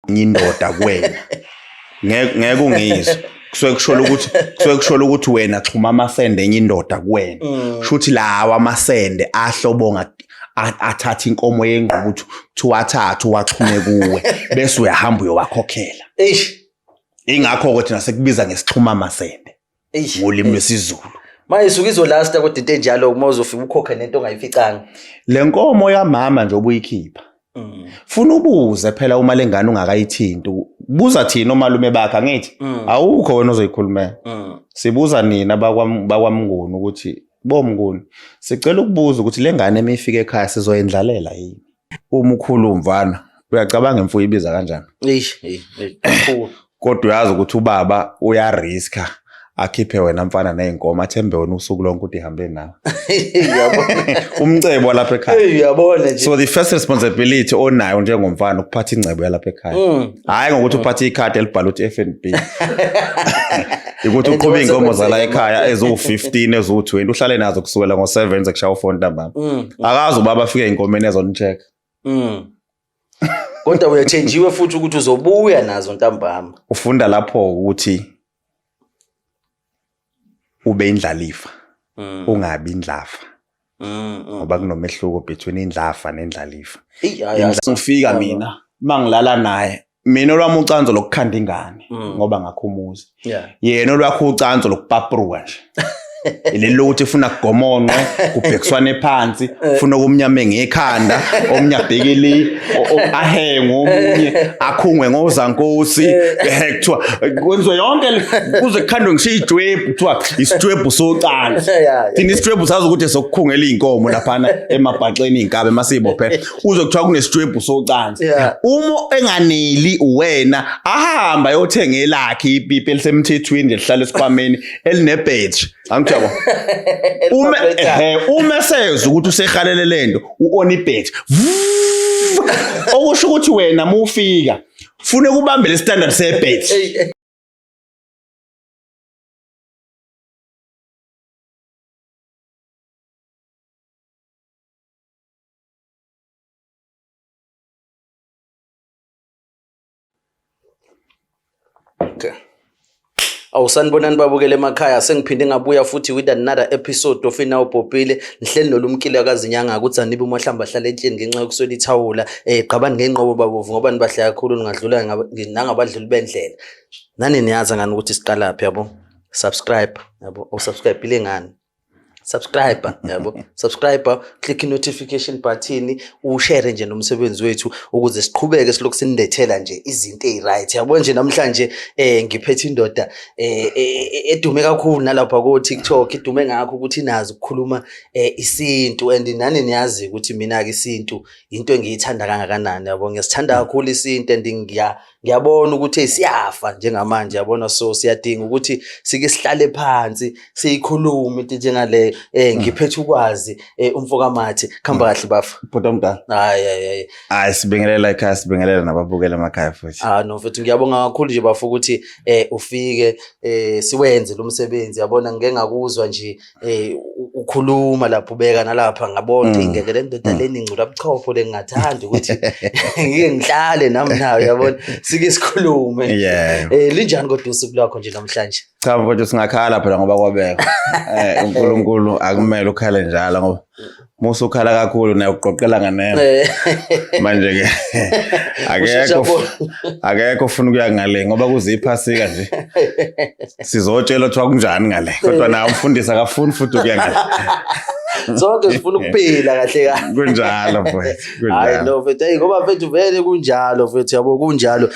Indoda kuwena ngeke ungizwe, kusuke kushola ukuthi wena xhuma amasende enye indoda kuwena. Shuthi lawa amasende ahlobonga athatha inkomo yengqubuthu kuthiwa athathe uwaxhume kuwe, bese uyahamba uyowakhokhela. Eish. Ingakho-ke thina sekubiza ngesixhuma amasende Eish. ngolimi lwesiZulu. Manje isuke izolasta, kodwa into enjalo uma uzofika ukhokhe nento ongayificanga. Le nkomo yamama nje obuyikhipha, funa ubuze phela uma lengane ungakayithinti, buza thina omalume bakhe, angithi? Awukho wena ozoyikhulumela. Sibuza nina bakwaMnguni ukuthi, bomnguni, sicela ukubuza ukuthi le ngane emifika ekhaya sizoyendlalela yini? Uma ukhulu umfana, uyacabanga imfuyo ibiza kanjani? Eish, eish, eish, kakhulu. Kodwa uyazi ukuthi ubaba uyariska akhiphe wena mfana ney'nkomo, athembe wena usuku lonke ukuthi ihambe nawe. Uyabona. Umcebo walapha ekhaya. Hey, uyabona nje. So the first responsibility onayo njengomfana ukuphatha ingcebo yalapha ekhaya, hhayi ngokuthi uphathe ikhadi elibhala ukuthi FNB, ukuthi And uqhube iy'nkomo zala kwenzeka ekhaya eziwu-15, eziwu-20, uhlale nazo kusukela ngo-7 sekushaya u-4 ntambama. Akazi ubaba afike ey'nkomeni ezoni-check. Kodwa uyathenjiwe futhi ukuthi uzobuya nazo ntambama. Ufunda lapho ukuthi ube indlalifa, ungabi indlafa, ngoba kunomehluko between indlafa nendlalifa. Eyi, hayi, Ngifika mina mangilala naye, mina olwami ucanzo lokukhanda ingane, ngoba ngakhumuza. Yena olwakho ucanzo lokupapruka nje, leli lokuthi ufuna kugomonqwe, kubhekiswane phansi, ufuna okumnyama ngekhanda, omnye abhekele ahenge, omunye akhungwe ngozankosi, kuthiwa kwenziwe yonke kuze kukhandwe ngisho ijwebhu, kuthiwa isijwebhu socansi. Thina isijwebhu sazi ukuthi sokukhungela iy'nkomo laphana emabhaxeni, iy'nkabi masiy'bophele, uze kuthiwa kunesijwebhu socansi. Uma enganeli wena, ahamba ayothenga elakhe ipipi elisemthethweni nje, lihlala esikhwameni, elinebhetri, angithi yabo? Uma uma esezwa ukuthi usehalele lento, u-on ibhetri, okusho ukuthi wena mufika fune kubambe le standard sebhetri. Eyi, Okay. Awusanibonani babukele emakhaya, sengiphinde ngabuya futhi with another episode of Inawo Bhobhile. Ngihleli nolumkile kazinyanga ukuthi anibe umahlamba hlala entsheni ngenxa yokuswela ithawula. Qabani ngenqobo babovu ngoba nibahle kakhulu, ningadlula nangabadluli bendlela. Nani niyazi ngani ukuthi siqalaphi, yabo? Subscribe, yabo? Usubscribe ile ngani? Subscribe, yabo, subscribe, click i-notification button, ushare nje nomsebenzi wethu ukuze siqhubeke silokhu sinilethela nje izinto ey'right, yabo. Nje namhlanje ngiphethe indoda edume kakhulu nalapha ko-TikTok, idume ngakho ukuthi inazi ukukhuluma isintu, and nani niyazi ukuthi mina-ke isintu into engiyithanda kangakanani, yabo. Ngiyasithanda kakhulu isintu and ngiyabona ukuthi hey, siyafa njengamanje, yabona. So siyadinga ukuthi sike sihlale phansi siyikhulume into njengale. Ngiphethe ukwazi umfokaMathe, khamba kahle bafa. Bhuti omdala. Hayi, hayi, hayi. Hayi, sibingelela ekhaya, sibingelela nababukela emakhaya futhi. Ah no mfethu, ngiyabonga kakhulu nje bafo ukuthi ufike siwenze lo msebenzi, yabona. Ngike ngakuzwa nje ukhuluma lapho, ubeka nalapha, ngabona ukuthi ngeke le ndoda leni ingcula buchopho le, ngingathanda ukuthi ngike ngihlale nami nayo, yabona, sike sikhulume. Linjani kodwa usuku lwakho nje namhlanje? Cha mfowethu, singakhala phela ngoba kwabekwa. UNkulunkulu akumele ukhale njalo, ngoba musu ukhala kakhulu naye uqoqela nganeno. Manje ke Ushesha akekho akekho ufuna ukuya ngale ngoba kuze iphasika nje. Sizotshela kuthiwa kunjani ngale, kodwa naye umfundisi akafuni futhi ukuya ngale. Sonke sifuna ukuphila kahle kahle. Kunjalo mfowethu, Hayi kunjalo. no mfethu, hey, ngoba mfethu vele kunjalo mfethu, yabo, kunjalo.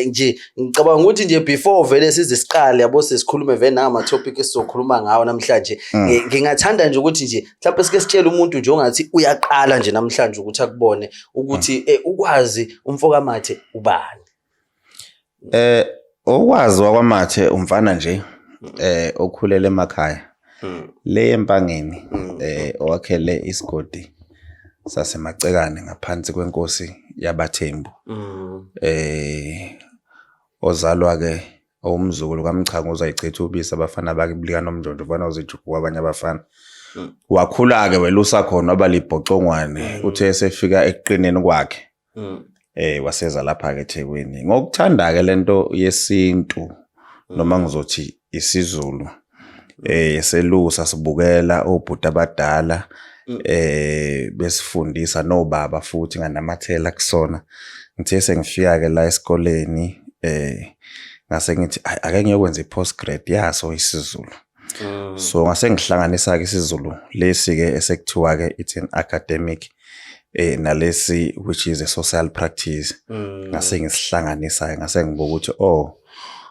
Nje ngicabanga ukuthi nje before vele size siqale, yabo, sesikhulume vele nangama topic esizokhuluma ngawo namhlanje. Ngingathanda nje ukuthi nje mhlawumbe sike sitshele umuntu nje ongathi uyaqala nje namhlanje ukuthi akubone ukuthi ukwazi umfokaMathe ubani. Okwazi wakwaMathe umfana nje okhulele emakhaya. Le empangeni, owakhele isigodi saseMacekane ngaphansi kwenkosi yabaThembu. Ozalwa ke owumzukulu kaMchango uzayichitha ubisi abafana bakibulika nomnjonjo ufana uzijuku kwabanye abafana. Wakhula ke welusa khona, waba libhocongwane, uthe esefika ekuqineni kwakhe. Waseza lapha ke eThekwini. Ngokuthanda ke lento yesintu noma ngizothi isiZulu. Selusa sibukela obhuti abadala besifundisa nobaba futhi nganamathela kusona. Ngithe sengifika ke la esikoleni ngase ngithi ake ngiyokwenza i-postgrad yaso isiZulu. So ngase ngihlanganisa ke isiZulu lesi ke esekuthiwa ke it's an academic nalesi which is a social practice. Ngase ngisihlanganisa ngase ngibuka ukuthi oh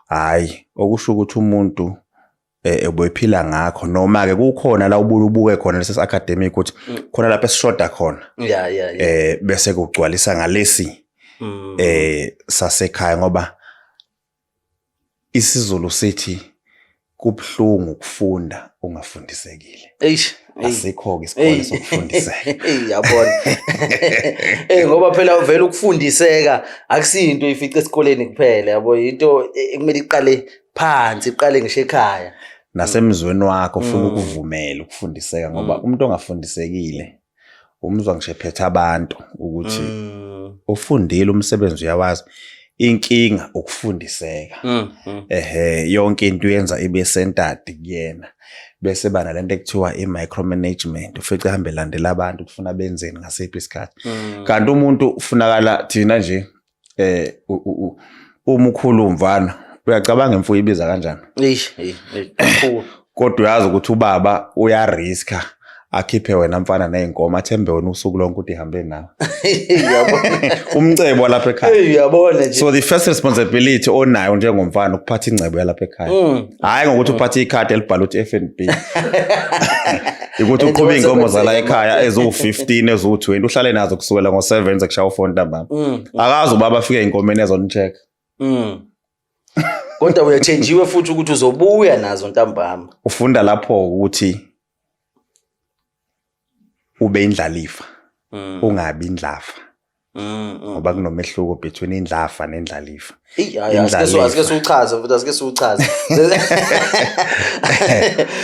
hayi, okusho ukuthi umuntu ebephila ngakho noma ke kukhona la ubuye ubuke khona lesi academic ukuthi khona lapho esishoda khona bese kugcwalisa ngalesi sasekhaya, ngoba isiZulu sithi kubhlungu ukufunda ungafundisekile. Eish. Asikho ke isikole sokufundiseka. Yabona. Ngoba phela vele ukufundiseka akusinto ifice esikoleni kuphela, yabo, into ekumele iqale phansi, iqale ngisho ekhaya. Nasemzweni wakho ufuna ukuvumela ukufundiseka, ngoba umuntu ongafundisekile umzwa ngisho ephethe abantu ukuthi ufundile umsebenzi uyawazi, inkinga ukufundiseka. Ehe, yonke into uyenza ibe centered kuyena, bese bana lento ekuthiwa i-micromanagement, ufice ehambe landela abantu kufuna benzeni ngasiphi isikhathi. Kanti umuntu ufunakala thina nje uma ukhulu umfana uyacabanga imfuyo ibiza kanjani? Eish, kakhulu. Kodwa uyazi ukuthi ubaba uyariska akhiphe wena mfana nezinkomo, athembe wena usuku lonke ukuthi ihambe nawe. Yabona. Umcebo lapha ekhaya. Hey, uyabona nje. So the first responsibility onayo njengomfana ukuphatha ingcebo yalapha ekhaya. Hayi ngokuthi uphathe ikhadi elibhalwe ukuthi FNB. Ukuthi uqhube inkomo zala ekhaya eziwu-15 eziwu-20 uhlale nazo kusukela ngo-7 sekushaya u-4 ntambama. Akazi ubaba afike ey'nkomeni ezoni-check. Kodwa uyathenjiwe futhi ukuthi uzobuya nazo ntambama. Ufunda lapho ukuthi ube indlalifa, ungabi indlafa. Ngoba kunomehluko between indlafa nendlalifa. Eyi, hayi, asike siwuchaze futhi, asike siwuchaze.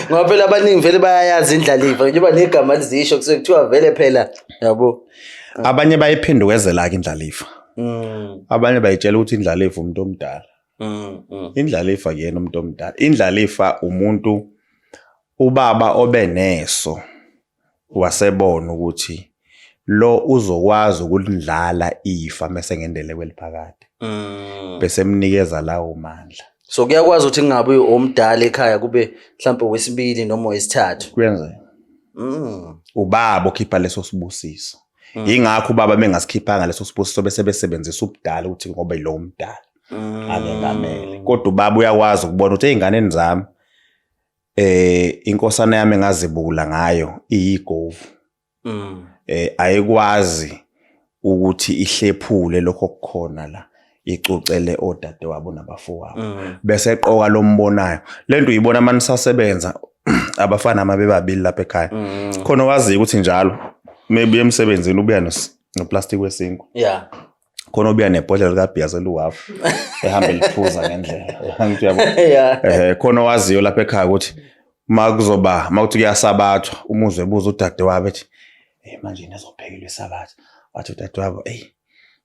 Ngoba phela abaningi vele bayayazi indlalifa, njengoba negama lizisho kusuke kuthiwa vele phela, yabo. Abanye bayiphendukezela-ke indlalifa. Abanye bayitshela ukuthi indlalifa umuntu omdala. Indlalifa kuyena umuntu omdala. Indlalifa umuntu ubaba obeneso wasebona ukuthi lo uzokwazi ukulindlala ifa mase ngendele kweliphakade. Bese emnikeza lawo mandla. So kuyakwazi ukuthi kungabi omdala ekhaya, kube mhlawumbe owesibili noma owesithathu. Kuyenzeka. Ubaba okhipha leso sibusiso. Ingakho ubaba bengasikhiphanga leso sibusiso bese besebenzisa ubudala ukuthi ngoba lo umdala akengamele. Kodwa ubaba uyakwazi ukubona ukuthi ey'nganeni zami inkosana yami engazibula ngayo iyigovu. Ayikwazi ukuthi ihlephule lokho okukhona la, icucele odadewabo nabafowabo. Bese eqoka lombonayo. Lento uyibona manje sasebenza abafana mabebabili lapha ekhaya. Khona waziyo ukuthi njalo maybe emsebenzini ubuya noplastic wesinkwa. Khona ubuya nebhodlela likabhiya seluhafu ehambe liphuza ngendlela. Angithi uyabo? Khona waziyo lapha ekhaya ukuthi makuzoba makuthi kuyasabathwa umuzwe ebuza udadewabo ethi hey manje nizophekelwa isabatha, wathi udadewabo hey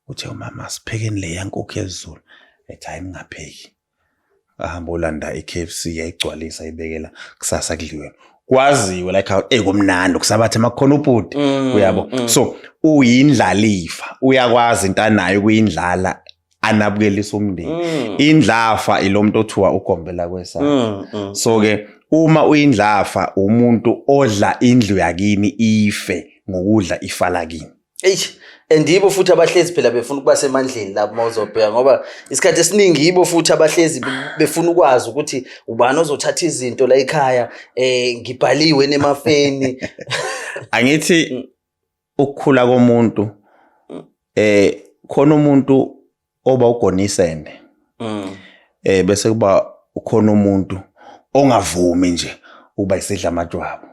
uthe umama siphekeni le yankukhu yesiZulu, ethi hayi ningapheki, ahamba olanda i-KFC yayigcwalisa ibekela kusasa kudliwe, kwaziwe like how kumnandi ukusabatha makukhona ubhuti, uyabo. So uyindlalifa, uyakwazi into anayo kuyindlala anabukelisa umndeni. Indlafa ilomuntu othiwa ugombela kwesakhe. So ke uma uyindlafa umuntu odla indlu yakini ife ngokudla ifa lakini. Eish, and yibo futhi abahlezi phela befuna ukuba semandleni lapho mawuzobheka, ngoba isikhathi esiningi yibo futhi abahlezi befuna ukwazi ukuthi ubani ozothatha izinto la ekhaya, ngibhaliwe nemafeni. Angithi ukukhula komuntu khona umuntu oba ugonisende. Bese kuba ukhona umuntu ongavumi nje ukuba isidla amajwabu.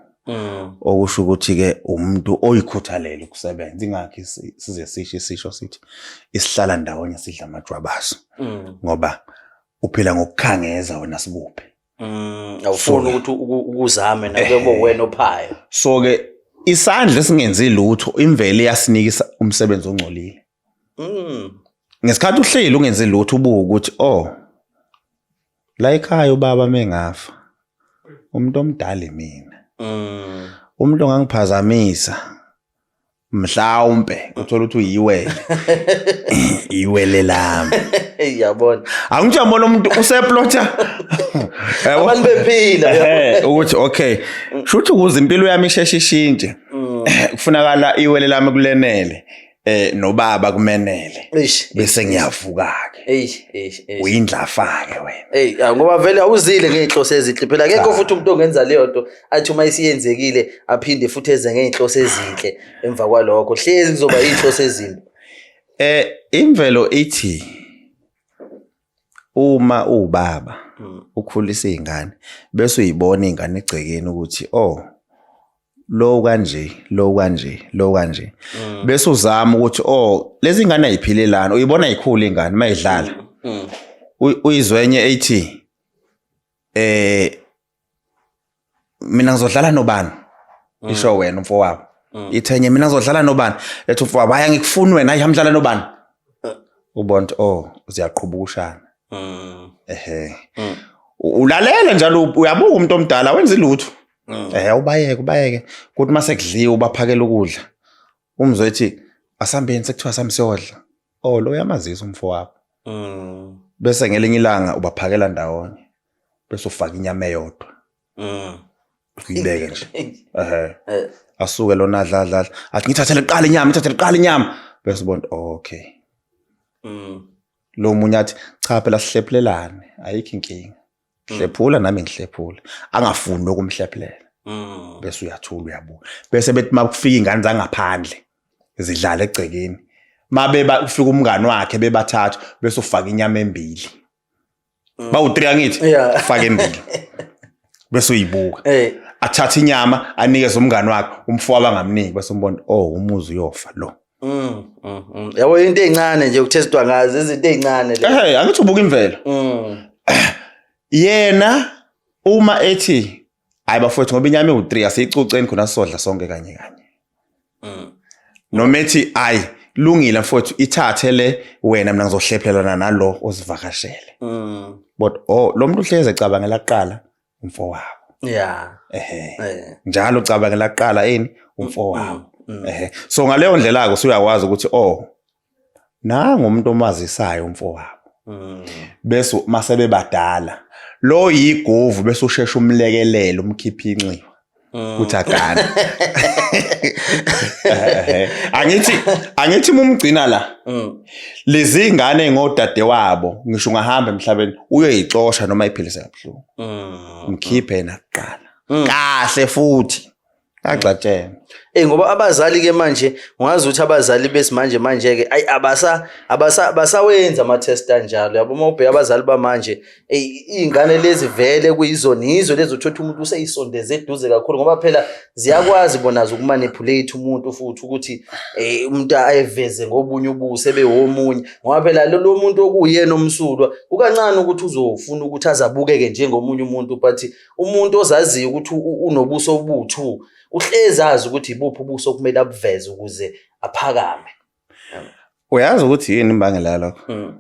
Okusho ukuthi ke umuntu oyikhuthalela ukusebenza, ingakho size sisho isisho sithi isihlala ndawonye sidla amajwabu aso. Ngoba uphila ngokukhangeza wena sibuphe. Awufuni ukuthi ukuzame nakubo wena ophayo. So ke isandla esingenzi lutho imvelo iyasinikisa umsebenzi ongcolile. Ngesikhathi uhleli ungenzi lutho ubuka ukuthi oh la ekhaya ubaba mengafa umuntu omdala imina. Umuntu ongangiphazamisa mhlawumbe uthola ukuthi uyiwele iwele lami. Yabona. Angitsho yabona umuntu useplotha. Yabo. Abantu bephila. Ehhe, ukuthi okay shuthi ukuze impilo yami isheshe ishintshe kufunakala iwele lami kulenele nobaba kumenele. Eish. Bese ngiyavuka ke. Eish, eish, eish. Uyindlafa ke wena. Ey, ya, ngoba vele awuzile ngey'nhloso ezinhle phela akekho futhi umuntu ongenza leyo nto athi uma isiyenzekile aphinde futhi eze ngey'nhloso ezinhle emva kwalokho hlezi kuzoba iy'nhloso ezimbi. Imvelo ithi uma uwubaba ukhulisa iy'ngane bese uyibona iy'ngane egcekeni ukuthi oh lo kanje lo kanje lo kanje bese uzama ukuthi oh lezi ngane ayiphilelani uyibona ikhula ingane mayidlala uyizwenye ethi mina ngizodlala nobani isho wena umfowabo ithenye mina ngizodlala nobani ethi umfowabo hayi angikufuni wena hayi hamdlala nobani ubona ukuthi oh ziyaqhubushana ehe ulalele njalo uyabuka umuntu omdala wenza ilutho ubayeke ubayeke kuthi mase kudliwe ubaphakela ukudla umzwe ethi asambeni sekuthiwa sami siyodla oh lo uyamazisa umfowabo bese ngelinye ilanga ubaphakela ndawonye bese ufaka inyama eyodwa uyibeke nje ehe asuke lona adla adla adla. Athi ngithathele kuqala inyama ngithathele kuqala inyama bese ubona okay lo munye athi cha phela sihlephulelane ayikho inkinga hlephula nami ngihlephula angafuni ukumhlephulela bese uyathula uyabuka bese bethi makufika ingane zangaphandle zidlala egcekeni mabe ufika umngani wakhe bebathathu bese ufaka inyama embili bawu3 angithi ufaka embili bese uyibuka athatha inyama anikeze umngani wakhe umfowabo angamniki bese umbona oh umuzi uyofa lo Yabo into ezincane nje ukuthestwa ngazo izinto ezincane le. Angithi ubuka imvelo. Yena uma ethi hayi bafowethu ngoba inyama ewu3 asiyicuceni khona sodla sonke kanye kanye. Noma ethi hayi lungile mfowethu ithathe le wena mina ngizohlephelana nalo ozivakashele. But oh lo muntu uhleze ecabangela kuqala umfowabo. Yeah. Ehe. Njalo ucabangela kuqala yini umfowabo. Ehe. So ngaleyo ndlela ke usuyakwazi ukuthi oh nangu umuntu omazisayo umfowabo. Bese mase bebadala lo yigovu bese ushesha umlekelele umkhipha inxiwa ukuthi agane. Angithi mumgcina la lezi ingane ngodade wabo ngisho ungahamba emhlabeni uyoyixosha noma iphilise kabuhlungu. Mkhiphe yena kuqala. Kahle futhi. Agxatshene. Ngoba abazali ke manje ungazi ukuthi abazali besimanje manje ke ayi abasa abasa basawenza ama test anjalo yabo uma ubheka abazali bamanje izingane lezi vele kuyizona yizo lezi uthothi umuntu useyisondeze eduze kakhulu ngoba phela ziyakwazi bona ukumanipulate umuntu futhi ukuthi umuntu ayeveze ngobunye ubuso ebewomunye ngoba phela lo muntu okuyena omsulwa kukancane ukuthi uzofuna ukuthi azabukeke njengomunye umuntu but umuntu ozaziyo ukuthi unobuso obuthu uhlezi azi ukuthi ibuphi ubuso okumele abuveze ukuze aphakame. Uyazi ukuthi yini imbangela yalokho?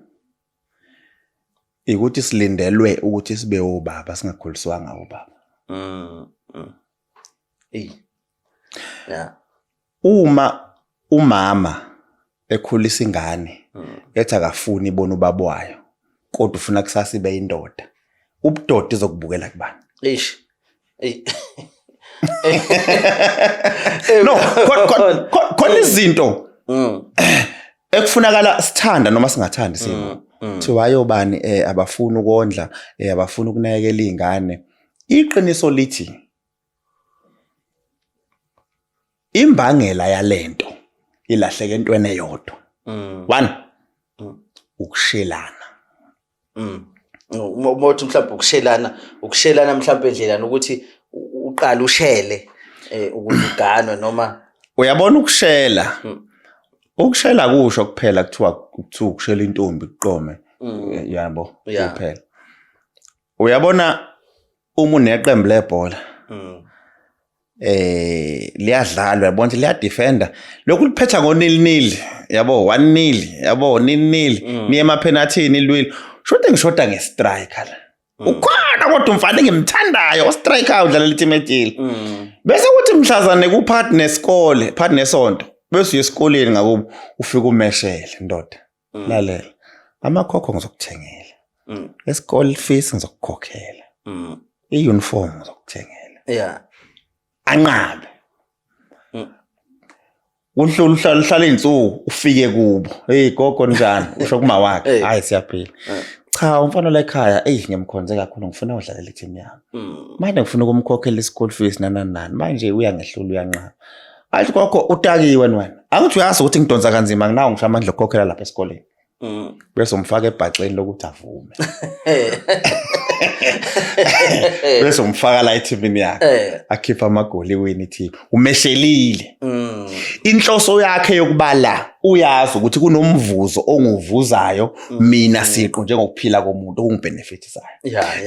Ukuthi silindelwe ukuthi sibe obaba singakhuliswanga obaba. Yeah. Uma umama ekhulisa ingane ethi akafuni ibona ubaba wayo kodwa ufuna kusasa ibe indoda ubudoda izokubukela kubani? Eish. No, khona izinto ekufunakala sithanda noma singathandi simo. Kuthiwa ayobani abafuni ukondla, abafuni ukunakekela izingane. Iqiniso lithi imbangela yalento ilahleke entweni eyodwa. One, ukushelana. Uma uthi mhlawumbe ukushelana mhlawumbe endlelani ukuthi uqale ushele ukuze uganwe noma uyabona ukushela. Ukushela kusho kuphela kuthiwa ukushela intombi kuqome. Yabo kuphela. Uyabona uma uneqembu lebhola. Liyadlalwa, yabona ukuthi liyadefenda, lokhu liphetha ngo-nil nil, yabo, 1-0, yabo, nil nil, niye emaphenathini, ilwile. Shoda, ngishoda nge-striker la. Ukhona kodwa umfana engimthandayo, o-striker, udlalela i-team ethile. Bese kuthi mhlazane kuphakathi nesikole, phakathi nesonto, bese uye esikoleni ngakubo, ufike umeshele, ndoda, lalela, amakhokho ngizokuthengela, esikole fees ngizokukhokhela, i-uniform ngizokuthengela. Anqabe. Uhlula, uhlala, uhlala iy'nsuku, ufike kubo, hey gogo, njani? Usho kuma wakhe. Hayi, siyaphila. Cha, umfana la ekhaya, eyi, ngiyamkhonze kakhulu, ngifuna udlalela i-team yami. Manje ngifuna ukumkhokhela i-school fees, nanani nani, manje uyangehlula, uyanqaba. Athi gogo, utakiwe wena, angithi uyazi ukuthi ngidonsa kanzima, nginawo ngisho amandla okukhokhela lapha esikoleni. Bese umfaka ebhaxeni lokuthi avume, bese umfaka la ethimini yakhe, akhipha amagoli, iwini i-team, umeshelile. Inhloso yakhe yokubala, uyazi ukuthi kunomvuzo onguvuzayo mina siqu njengokuphila komuntu okungibenefitisayo.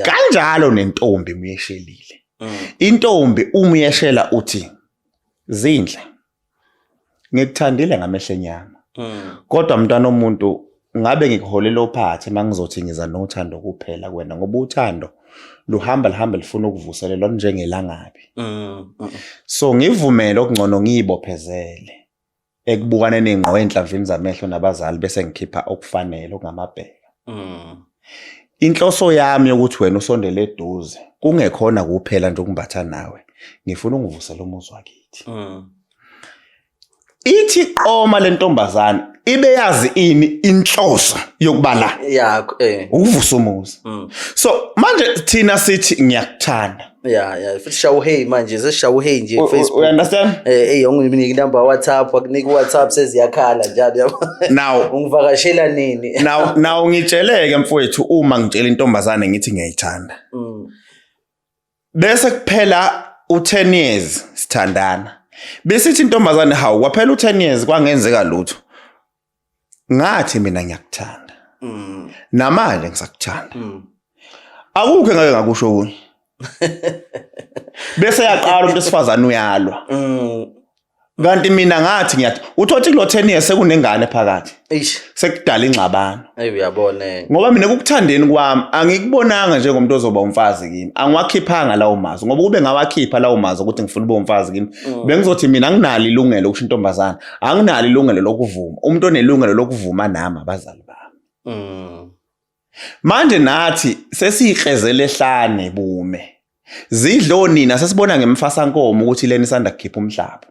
Kanjalo nentombi umyeshelile. Intombi umyeshela, uthi, "Zinhle, ngikuthandile ngamehlo enyama, kodwa mntwana omuntu, ngabe ngikuholela ophathe mangizothi ngiza nothando kuphela kuwena, ngoba uthando luhamba lihambe lifuna ukuvuselelwa njengelangabi. So ngivumele okungcono ngiyibophezele ekubukaneni ngqo enhlamvini zamehlo nabazali, bese ngikhipha okufanele okungamabheka. Inhloso yami yokuthi wena usondele eduze kungekhona kuphela nje ukumbatha nawe, ngifuna ungivusele umuzi wakithi." Ithi qoma lentombazane ibe yazi ini inhloso yokuba la Yakho. ukuvusa umuzi. So manje thina sithi ngiyakuthanda. Yeah, futhi shawu hey, manje seshawu hey nje ku Facebook. You understand? Eh, unginike inamba WhatsApp, akunika WhatsApp, seziyakhala njalo, yabo. Now Ungivakashela nini? Now ngitsheleke mfowethu, uma ngitshela intombazane ngithi ngiyayithanda, bese kuphela u10 years sithandana, besithi intombazane, hawu, kwaphela u10 years kwangenzeka lutho, ngathi mina ngiyakuthanda, namanje ngisakuthanda, akukho engake ngakusho kunye. Bese yaqala umuntu esifazane uyalwa, kanti mina ngathi ngiyathi uthothi kulo 10 years sekunengane phakathi, Eish, sekudala ingxabano. Ayi, uyabona. Ngoba mina ekukuthandeni kwami angikubonanga njengomuntu ozoba umfazi kimi, angiwakhiphanga lawo mazwi, ngoba kube ngawakhipha lawo mazwi ukuthi ngifuna ube umfazi kimi, bengizothi mina anginalo ilungelo ukusho intombazana, anginalo ilungelo lokuvuma. Umuntu onelungelo lokuvuma nami abazali bami. Manje nathi sesiyiklezele ehlane, bume zidlo nina, sesibona ngemfasankomo ukuthi lena isanda kukhipha umhlaba.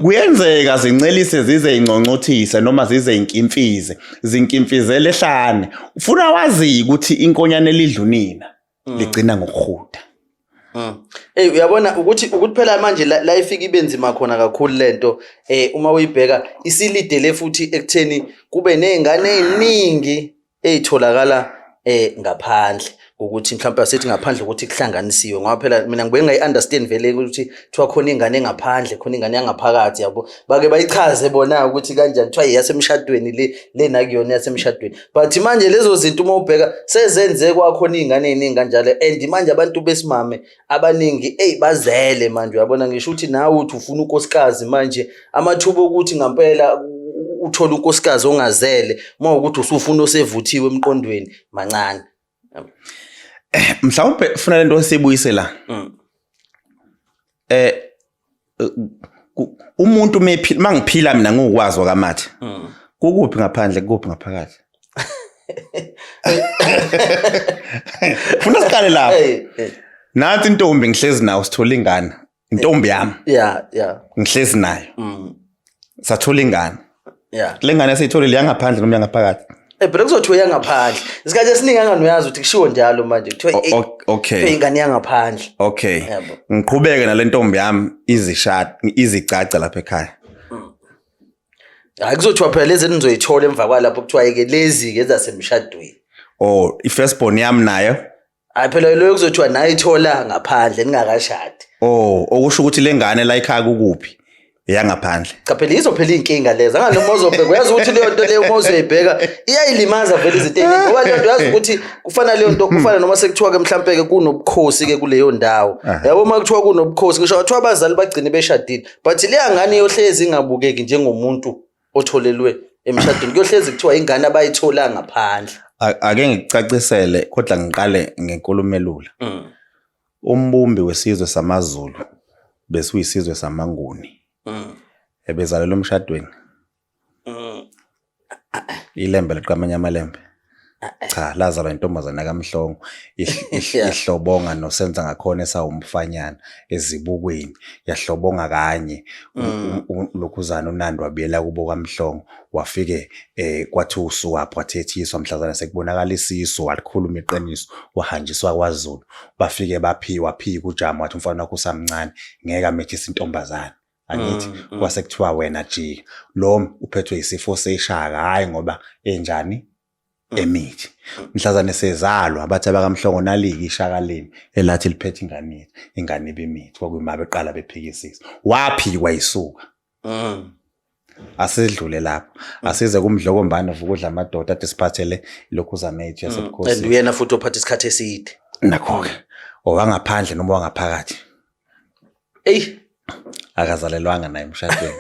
Kuyenzeka zincelise, zize inconcothise noma zize inkimfize, zinkimfizele ehlane. Ufuna wazi ukuthi inkonyane elidla unina ligcina ngokuhuda. Hey, uyabona ukuthi phela manje la ifika ibe nzima khona kakhulu lento, uma uyibheka isilidele futhi ekutheni kube nezingane eziningi ezitholakala ngaphandle, ukuthi mhlawumbe asithi ngaphandle ukuthi kuhlanganisiwe, ngoba phela mina ngibuye ngayi-understand vele ukuthi kuthiwa khona ingane engaphandle, khona ingane yangaphakathi, yabo. Bake bayichaze bona ukuthi kanjani, kuthiwa iyasemshadweni le, lena kuyona yasemshadweni, but manje lezo zinto uma ubheka sezenze kwakhona iy'ngane ey'ningi kanjalo, and manje abantu besimame abaningi, eyi, bazele manje, uyabona. Ngisho ukuthi nawe uthi ufuna unkosikazi manje, amathuba okuthi ngampela uthole unkosikazi ongazele, uma ukuthi usufuna osevuthiwe emqondweni, mancane. Mhlawumbe funa lento sibuyise la. Umuntu mephila, mangiphila mina ngokwazi wakamathe, kukuphi ngaphandle, kukuphi ngaphakathi? Funa siqale lapho. Hey, hey. Nathi intombi ngihlezi nawo, sithola ingane, intombi yami, ngihlezi nayo, sathola ingane. Le ngane esiyitholile yangaphandle noma yangaphakathi? Eh, phela kuzothiwa yangaphandle. Isikhathi esiningi angani uyazi ukuthi kushiwo njalo manje, kuthiwa kuthiwa ingane yangaphandle. Okay. Yabo. Ngiqhubeke nale ntombi yami, izishada, izicaca lapha ekhaya. Hayi, kuzothiwa phela lezi enizoyithola emva kwalapho, kuthiwa ke lezi ke ezasemshadweni. Or i-firstborn yami nayo? Hayi phela, loyo kuzothiwa nayo ithola ngaphandle ningakashadi. Oh, okusho ukuthi le ngane la ekhaya kukuphi? Yangaphandle. Cha phela yizo phela iy'nkinga lezo, angani uma uzobheka uyazi ukuthi leyo nto leyo uma uzoyibheka iyayilimaza vele izinto ey'ningi, ngoba leyo nto uyazi ukuthi kufana leyo nto kufana noma sekuthiwa-ke mhlampe-ke kunobukhosi-ke kuleyo ndawo. Yabo, uma kuthiwa kunobukhosi, ngisho kuthiwa abazali bagcine beshadile, but leya ngane iyohlezi ingabukeki njengomuntu otholelwe emshadweni, kuyohlezi kuthiwa ingane abayithola ngaphandle. Ake ngikucacisele, kodwa ngiqale ngenkulumo elula. Umbumbi wesizwe samaZulu besiyisizwe samaNguni. Ebezalelwe emshadweni. Ilembe liqamanye amalembe. Cha, lazalwa intombazane kaMhlongo, ihlobonga nosenza ngakhona esawumfanyana ezibukweni, yahlobonga kanye lokhuzana uNandi wabuyela kubo kaMhlongo, wafike kwathi usukaphi wathethiswa mhlazana sekubonakala isisu, walikhuluma iqiniso, wahanjiswa kwaZulu, bafike baphiwa phika uJama, wathi umfana wakho usamncane, ngeke amethise intombazane. Angithi kwase kuthiwa wena jika, lo uphethwe isifo seshaka, hhayi ngoba enjani emithi. Mhlazane sezalwa bathi abakaMhlongo naliki ishaka leni elathi liphethe ingane yethu, ingane ibimithi, kwakuyima beqala bephikisisa, waphikwa isuka. Asidlule lapho, asize kuMdlokombane vukudla amadoda ade siphathele lokhuzana yethu yasebukhosini. And uyena futhi ophatha isikhathi eside. Nakho-ke owangaphandle noma owangaphakathi. Eyi, akazalelwanga naye emshadweni.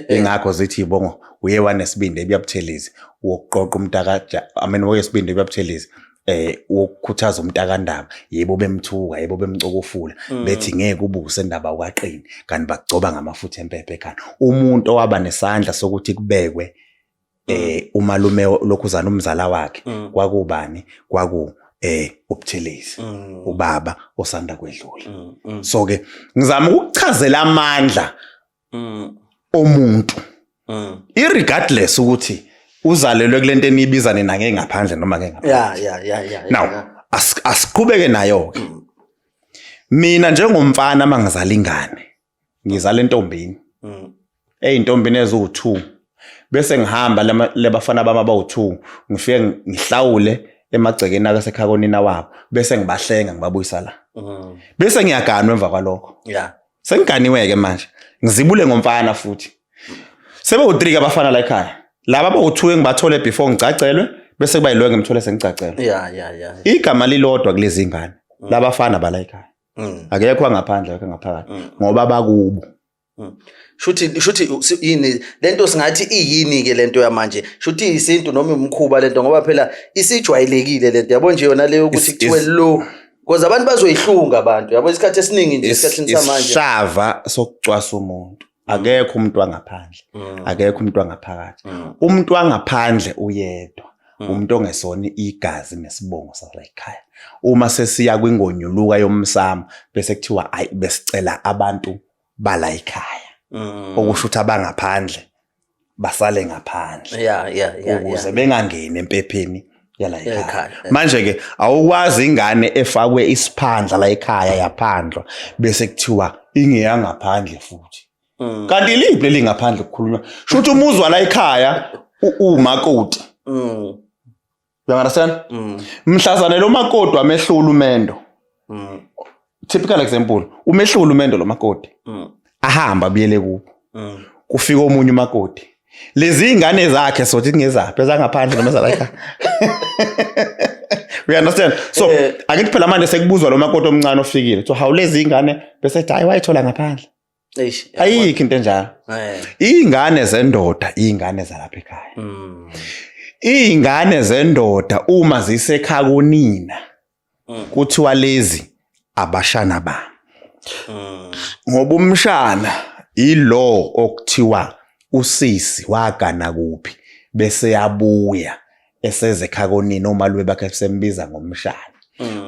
Ingakho zithi ibongo uye wanesibindi ebuyaButhelezi wokuqoqa umntaka, I mean wesibindi ebuyaButhelezi wokukhuthaza umntakandaba, yebo bemthuka, yebo bemcokofula, bethi ngeke ubuse ndaba ukaqini, kanti bakugcoba ngamafutha empepha ekhanda. Umuntu owaba nesandla sokuthi kubekwe umalume lokhuzana umzala wakhe kwakubani, kwaku uButhelezi, ubaba osanda kwedlula. So ke ngizama ukuchazela amandla omuntu irregardless ukuthi uzalelwe kulento eniyibiza nina ngengaphandle noma ngengaphandle. Now asiqhubeke nayo ke. Mina njengomfana mangizala ingane, ngizala entombini. Eyintombini eziwu2, bese ngihamba lebafana bami abawu2, ngifike ngihlawule emagcekeni akasekhaya konina wabo, bese ngibahlenga ngibabuyisa la. Bese ngiyaganwa emva kwalokho. Sengiganiwe ke manje. Ngizibule ngomfana futhi. Sebe u3 ke abafana la ekhaya. Laba abawu2 engibathole before ngicacelwe, bese kuba yiloyo ngimthole sengicacelwe. Igama lilodwa kulezi ingane. Labafana bala ekhaya. Akekho angaphandle, akekho ngaphakathi. Ngoba bakubo. Shuthi yini lento, singathi iyini ke lento yamanje? Shuthi isintu noma umkhuba lento, ngoba phela isijwayelekile lento, yabo nje yona leyo ukuthi kuthiwe lo, because abantu bazoyihlunga abantu, yabo, isikhathi esiningi nje esikhathini samanje. Isishava sokucwasa umuntu. Akekho umuntu wangaphandle, akekho umuntu wangaphakathi. Umuntu wangaphandle uyedwa, umuntu ongesona igazi nesibongo sala ekhaya. Uma sesiya kwingonyuluka yomsamo bese kuthiwa ayi besicela abantu bala ekhaya, okusho ukuthi abangaphandle basale ngaphandle ukuze bengangeni empepheni yala ekhaya. Ekhaya. Manje ke awukwazi ingane efakwe isiphandla la ekhaya yaphandlwa bese kuthiwa ingeyangaphandle futhi. Kanti iliphi leli ngaphandle kukhulunywa? Shuthi umuzwa la ekhaya umakoti. You understand? Mhlazane lo makoti wamehlula umendo. Typical example, umehlula umendo lo makoti. Ahamba abuyele kubo. Kufika omunye umakoti. Lezi ingane zakhe sothi ngezaphi, ezangaphandle noma ezala ekhaya? We understand? So angithi phela manje sekubuzwa lo makoti omncane ofikile. So how lezi ingane bese ethi hayi wayithola ngaphandle. Eish, yabona. Ayikho into enjalo. Ingane zendoda, ingane zalapha ekhaya. Ingane zendoda uma zisekhaya konina kuthiwa lezi abashana ba. Ngoba umshana ilo okuthiwa usisi wagana kuphi bese yabuya eseze ekhaya konina, omalume bakhe sembiza ngomshana.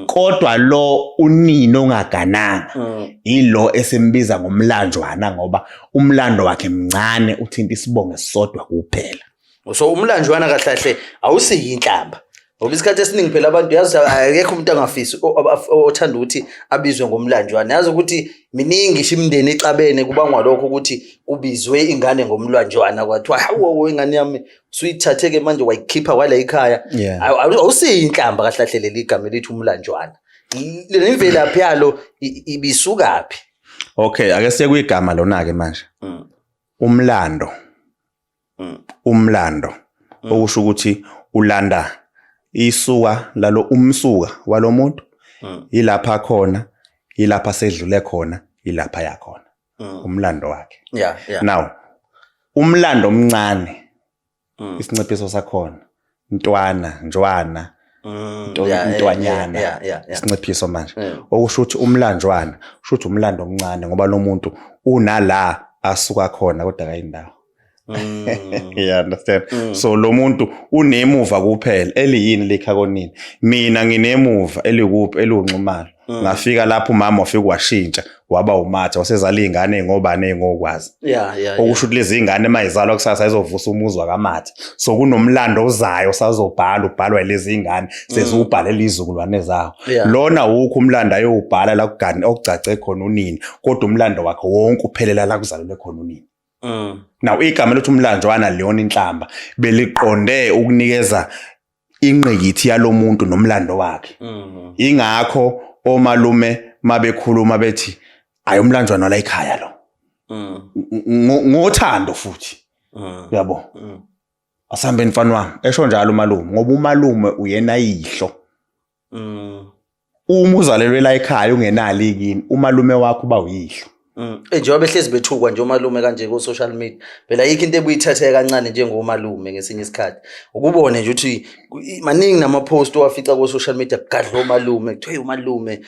Kodwa lo unina ongagananga ilo esimbiza ngomlanjwana, ngoba umlando wakhe mncane, uthinta isibongo esisodwa kuphela. So umlanjwana kahle kahle awusiyinhlamba, ngoba isikhathi esiningi phela abantu yazi akekho umuntu angafisi othanda ukuthi abizwe ngomlanjwana. Yazi ukuthi miningi ngisho imindeni ixabene kubangwa lokho ukuthi kubizwe ingane ngomlanjwana, kwathiwa hawu ingane yami usuyithathe-ke manje wayikhipha kwala ekhaya. Awusiyinhlamba kahle kahle leli gama elithi umlanjwana. Le mvelaphi yalo ibisukaphi? Okay, ake siye kwigama lona-ke manje. Umlando. Umlando okusho ukuthi ulanda isuka lalo, umsuka walomuntu, ilapha khona, ilapha sedlule khona, ilapha yakhona, umlando wakhe. Now umlando omncane, isinciphiso sakhona ntwana, njwana, ntwanyana, isinciphiso manje okusho ukuthi umlanjwana, kusho ukuthi umlando omncane, ngoba lo muntu unala asuka khona kodwa kayindawo. You understand? So lo muntu unemuva kuphela eliyini likha konini. Mina nginemuva elikuphi? Eliwunxumalo. Ngafika lapho umama wafika washintsha waba umatha, wasezala iy'ngane ngobani ey'ngokwazi, okusho ukuthi lezi ngane mayizalwa kusasa izovusa umuzi wakamatha. So kunomlando ozayo osazobhala, ubhalwa yilezi ngane, seziwubhalela izizukulwane zawo. Lona wukho umlando ayowubhala la kugani okugcagce khona unina, kodwa umlando wakhe wonke uphelela la kuzalelwe khona unina. Now igama lokuthi umlanjwana leyona inhlamba beliqonde ukunikeza ingqikithi yalomuntu nomlando wakhe. Ingakho omalume mabekhuluma bethi ayi umlanjwana la ekhaya lo. Ngothando futhi. Uyabo? Asambe mfana wami, esho njalo umalume, ngoba umalume uyena yihlo. Uma uzalelwe la ekhaya ungenalo ikini, umalume wakho uba uyihlo. Njengoba behlezi bethukwa nje umalume kanje ku-social media, phela ayikho into ebuyithathe kancane njengomalume. Ngesinye isikhathi ukubone nje ukuthi maningi nama-post owafica ku-social media kugadla omalume, kuthiwa "Hey, umalume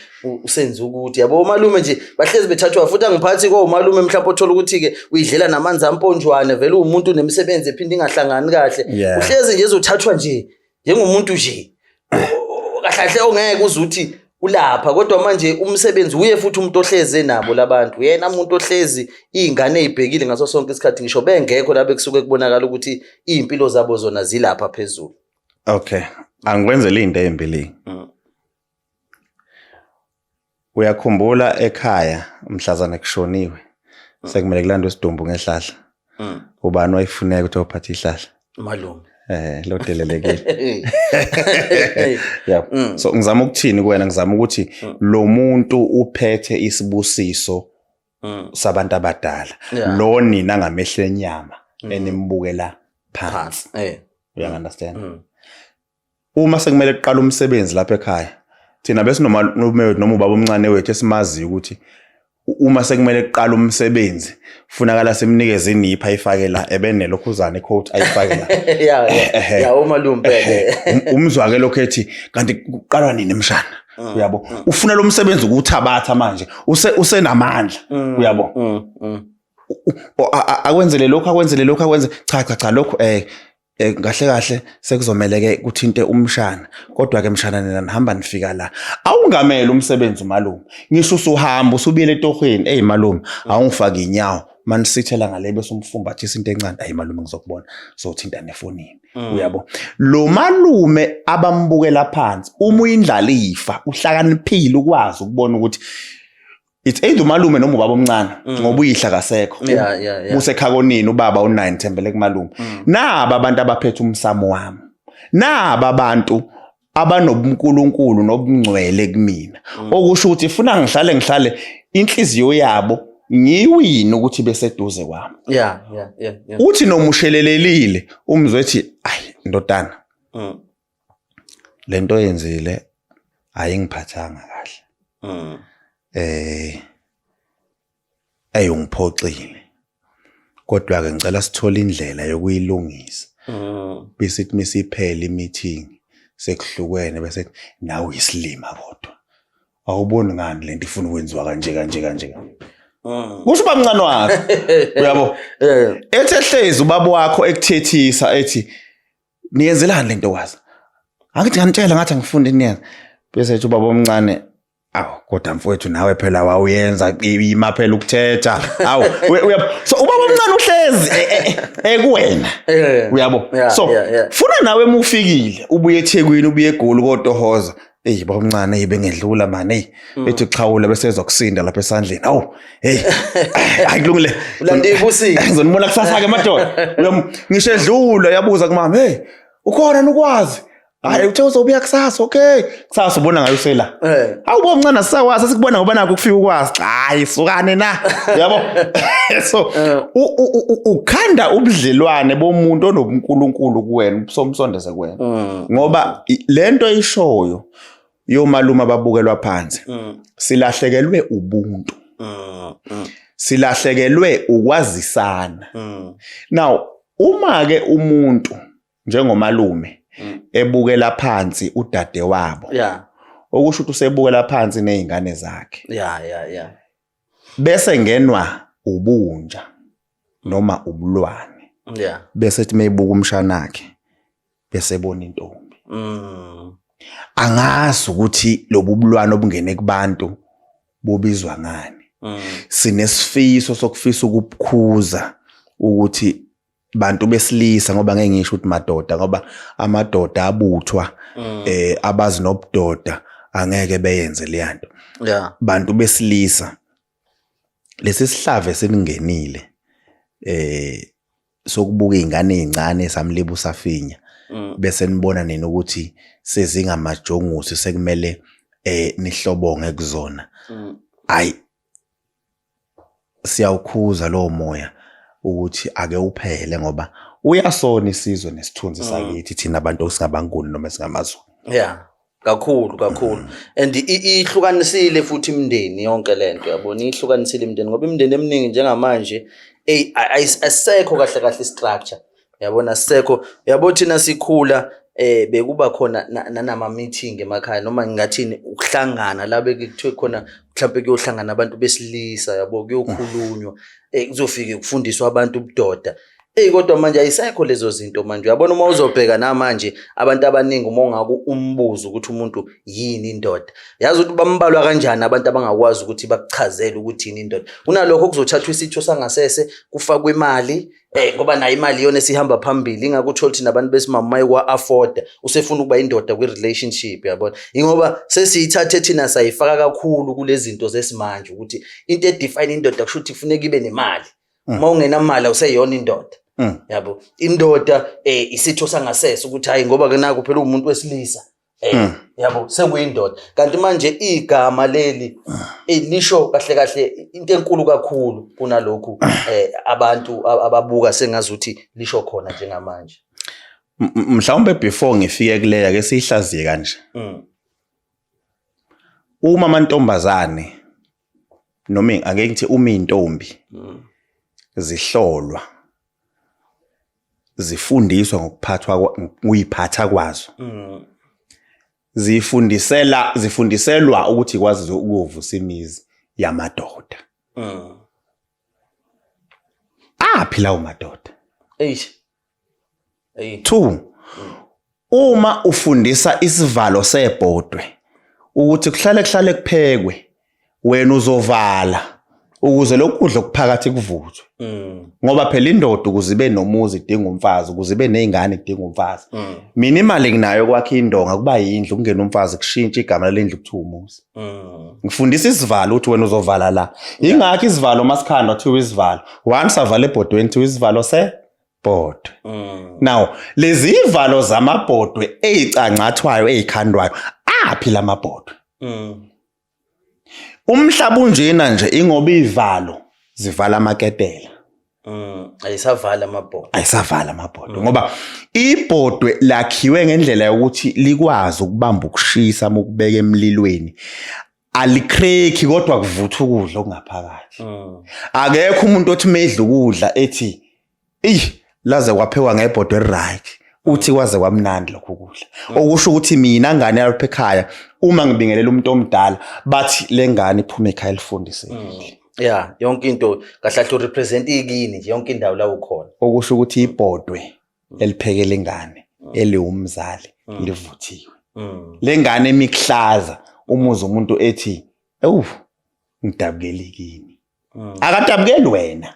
usenze ukuthi," yabo, omalume nje bahlezi bethathwa. Futhi angiphathi komalume mhlawumbe othola ukuthi-ke uyidlela namanzi amponjwane, vele uwumuntu nemisebenzi ephinde ingahlangani kahle. Uhlezi nje ezothathwa nje njengomuntu nje kahle kahle ongeke uze uthi ulapha, kodwa manje umsebenzi uye futhi umuntu ohlezi nabo labantu, uyena umuntu ohlezi iy'ngane ey'bhekile ngaso sonke isikhathi, ngisho bengekho la bekusuke kubonakala ukuthi iy'mpilo zabo zona zilapha phezulu. Okay, angikwenzele into embi le. Uyakhumbula ekhaya mhlazana kushoniwe, sekumele kulandwe isidumbu ngehlahla, ubani wayefuneka ukuthi ayophatha ihlahla? Malume. Lo delelekile. Yeah. So ngizama ukuthini kuwena? Ngizama ukuthi lo muntu uphethe isibusiso sabantu abadala. Lo nina ngamehlo enyama enimbukela phansi. You understand? Uma sekumele kuqala umsebenzi lapha ekhaya, thina besinomalume wethu noma ubaba omncane wethu esimaziyo ukuthi uma sekumele kuqala umsebenzi funakala simnikeze inipha ayifake la, ebenelokhuzana icoat ayifake la. Ya, umalume phela. Umzwa ke lokho ethi, "Kanti kuqalwa nini, mshana?" Uyabo, ufuna lo msebenzi ukuthabatha manje usenamandla, uyabo. Akwenzele lokhu, akwenzele lokhu, akwenze, cha cha cha, lokhu kahle kahle sekuzomele ke kuthinte umshana, kodwa ke mshana nina nihamba nifika la, awungamele umsebenzi umalume, ngisho usuhamba usubuyele etohweni, "Hey malume, awungifaki inyawo manisithela ngale," bese umfumbathisa into encane, "Ayi malume, ngizokubona, sothinta nefonini." Uyabo, lo malume abambukela phansi, uma uyindlalifa uhlakaniphile ukwazi ukubona ukuthi it's either umalume noma ubaba omncane, ngoba uyihla kasekho. Musekhakonini ubaba u9 thembele kumalume. Naba abantu abaphethe umsamo wami, naba abantu abanobunkulunkulu nobungcwele kumina, okusho ukuthi funa ngihlale inhliziyo yabo ngiyiwini ukuthi beseduze kwami. Uthi noma ushelelelile umzwe ethi, "Ayi ndodana, lento oyenzile ayingiphathanga kahle, ayongiphoxile, kodwa ke ngicela sithole indlela yokuyilungisa." Bese ithi misiphela i-meeting sekuhlukene, bese nawe uyisilima, kodwa awuboni ngani lento ifuna ukwenziwa kanje kanje kanje? Kusho uba mncane wakhe, uyabo. Ethi ehlezi ubaba wakho ekuthethisa ethi, "Niyenzelani lento wazi? Angithi nganitshela ngathi angifundi niyenza." Bese ethi ubaba omncane, "Awu kodwa mfowethu, nawe phela wawuyenza, ima phela ukuthetha." Awu uyabo, so ubaba omncane uhlezi ekuwena, uyabo. So funa nawe mufikile ubuye eThekwini, ubuye eGoli kotohoza, "Hey baba omncane, hey bengedlula man, hey." Ethi xhawula bese ezokusinda lapha esandleni, "Awu hey, hayi kulungile." Ulanda ibusika. "Ngizonibona kusasa ke madoda." Ngisho edlula yabuza kumama, "Hey, ukhona nokwazi?" Hayi, uthe uzobuya kusasa. Okay, kusasa ubona ngayo usela. Awubo mncane, sisakwazi sikubona ngoba nakho kufika ukwazi. Hayi, sukane na, yabo. So ukhanda ubudlelwane bomuntu onobunkulunkulu kuwena, usomsondeze kuwena, ngoba lento eyishoyo yomalume ababukelwa phansi, silahlekelwe ubuntu, silahlekelwe ukwazisana. Now uma ke umuntu njengomalume ebukela phansi udade wabo, okusho ukuthi usebukela phansi nezingane zakhe, yeah yeah yeah bese ngenwa ubunja noma ubulwane, bese ethi mayibuka umshanakhe bese ebona intombi. Angazi ukuthi lobu bulwane obungene kubantu bubizwa ngani. Sinesifiso sokufisa ukubukhuza ukuthi bantu besilisa, ngoba ngeke ngisho ukuthi madoda, ngoba amadoda abuthwa, abazi nobudoda angeke beyenze leyanto. Bantu besilisa, lesi sihlave seningenile sokubuka izingane ezincane samlibu safinya, bese nibona nini ukuthi sezingamajongusi, sekumele nihlobonge kuzona. Hayi, siyawukhuza lowo moya ukuthi ake uphele, ngoba uyasona isizwe nesithunzi sakithi thina abantu esingabanguni noma esingamaZulu. Yeah, kakhulu kakhulu. And ihlukanisile futhi imindeni yonke lento, yabona, ihlukanisile imindeni, ngoba imindeni eminingi njengamanje ey ayisekho kahle kahle structure, yabona, sisekho. Yabo, thina sikhula bekuba khona nanama meeting emakhaya, noma ngingathini, ukuhlangana la bekuthiwe khona mhlawumbe kuyohlangana abantu besilisa, yabo, kuyokhulunywa, kuzofike kufundiswa abantu ubudoda. Eyi, kodwa manje ayisekho lezo zinto manje, uyabona. Uma uzobheka namanje abantu abaningi, uma ungaku umbuzo ukuthi umuntu yini indoda, yazi ukuthi bambalwa kanjani abantu abangakwazi ukuthi bakuchazele ukuthi yini indoda. Kunalokho kuzothathwa isitho sangasese, kufakwe imali, ngoba nayo imali iyona esihamba phambili. Ingakho uthola ukuthi nabantu besimame uma ekwa-afforda usefuna ukuba indoda kwi-relationship, yabona, ingoba sesiyithathe thina sayifaka kakhulu kule zinto zesimanje, ukuthi into edefine indoda kusho ukuthi kufuneka ibe nemali. Uma ungenamali awuseyona indoda. Yabo, indoda isitho sangasese, ukuthi hayi, ngoba ke naku phela umuntu wesilisa, yabo, sekuyindoda. Kanti manje igama leli lisho kahle kahle into enkulu kakhulu kunalokhu abantu ababuka sengazuthi lisho khona njengamanje. Mhlawumbe before ngifike kuleya, ke siyihlaziye kanje. Uma amantombazane, noma ake ngithi uma intombi zihlolwa, zifundiswa ngokuphathwa, ukuyiphatha kwazo, zifundisela zifundiselwa ukuthi ikwazi ukuvusa imizi yamadoda. Aphi lawo madoda? Eish, ey. Two, uma ufundisa isivalo sebhodwe ukuthi kuhlale kuhlale kuphekwe, wena uzovala ukuze lokudla okuphakathi kuvuthwe, ngoba phela indoda ukuze ibe nomuzi idinga umfazi, ukuze ibe nezingane idinga umfazi. Mina imali nginayo kwakhe indonga kuba yindlu, kungena umfazi, kushintsha igama lalendlu kuthiwa umuzi. Ngifundisa isivalo ukuthi wena uzovala la. Ingakho isivalo masikhandwa kuthiwa isivalo once avala ebhodweni kuthiwa isivalo sebhodwe. Now lezi ivalo zamabhodwe eyicangcathwayo, eyikhandwayo, aphi lamabhodwe? Umhlaba unjena nje ingoba ivalo zivala amaketela. Ayisavala amabhodwe. Ayisavala amabhodwe, ngoba ibhodwe lakhiwe ngendlela yokuthi likwazi ukubamba ukushisa uma ukubeka emlilweni, alicrack, kodwa kuvutha ukudla okungaphakathi. Akekho umuntu othi medla ukudla ethi, "Eyi, laze kwaphekwa ngebhodwe right," uthi, "Kwaze kwamnandi lokhu kudla." Okusho ukuthi mina ngane yalapha ekhaya, uma ngibingelela umuntu omdala, bathi le ngane iphuma ekhaya elifundisekile. Yeah, yonke into kahle kahle urepresent ikini nje, yonke indawo la ukhona. Okusho ukuthi ibhodwe eliphekela ingane eliwumzali livuthiwe. Le ngane emikuhlaza umuze umuntu ethi, "Ewu, ngidabukela ikini." Akadabukeli wena,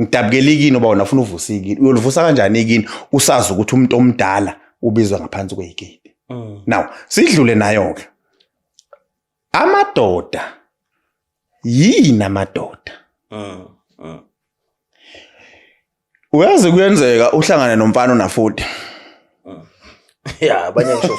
ngidabukela ikini, uba wena ufuna uvusa ikini. Uyolivusa kanjani ikini usazi ukuthi umuntu omdala ubizwa ngaphansi kweyiketi? Now sidlule nayo ke amadoda. Yini amadoda? Uyazi kuyenzeka uhlangane nomfana ona 40. Yeah, abanye ngisho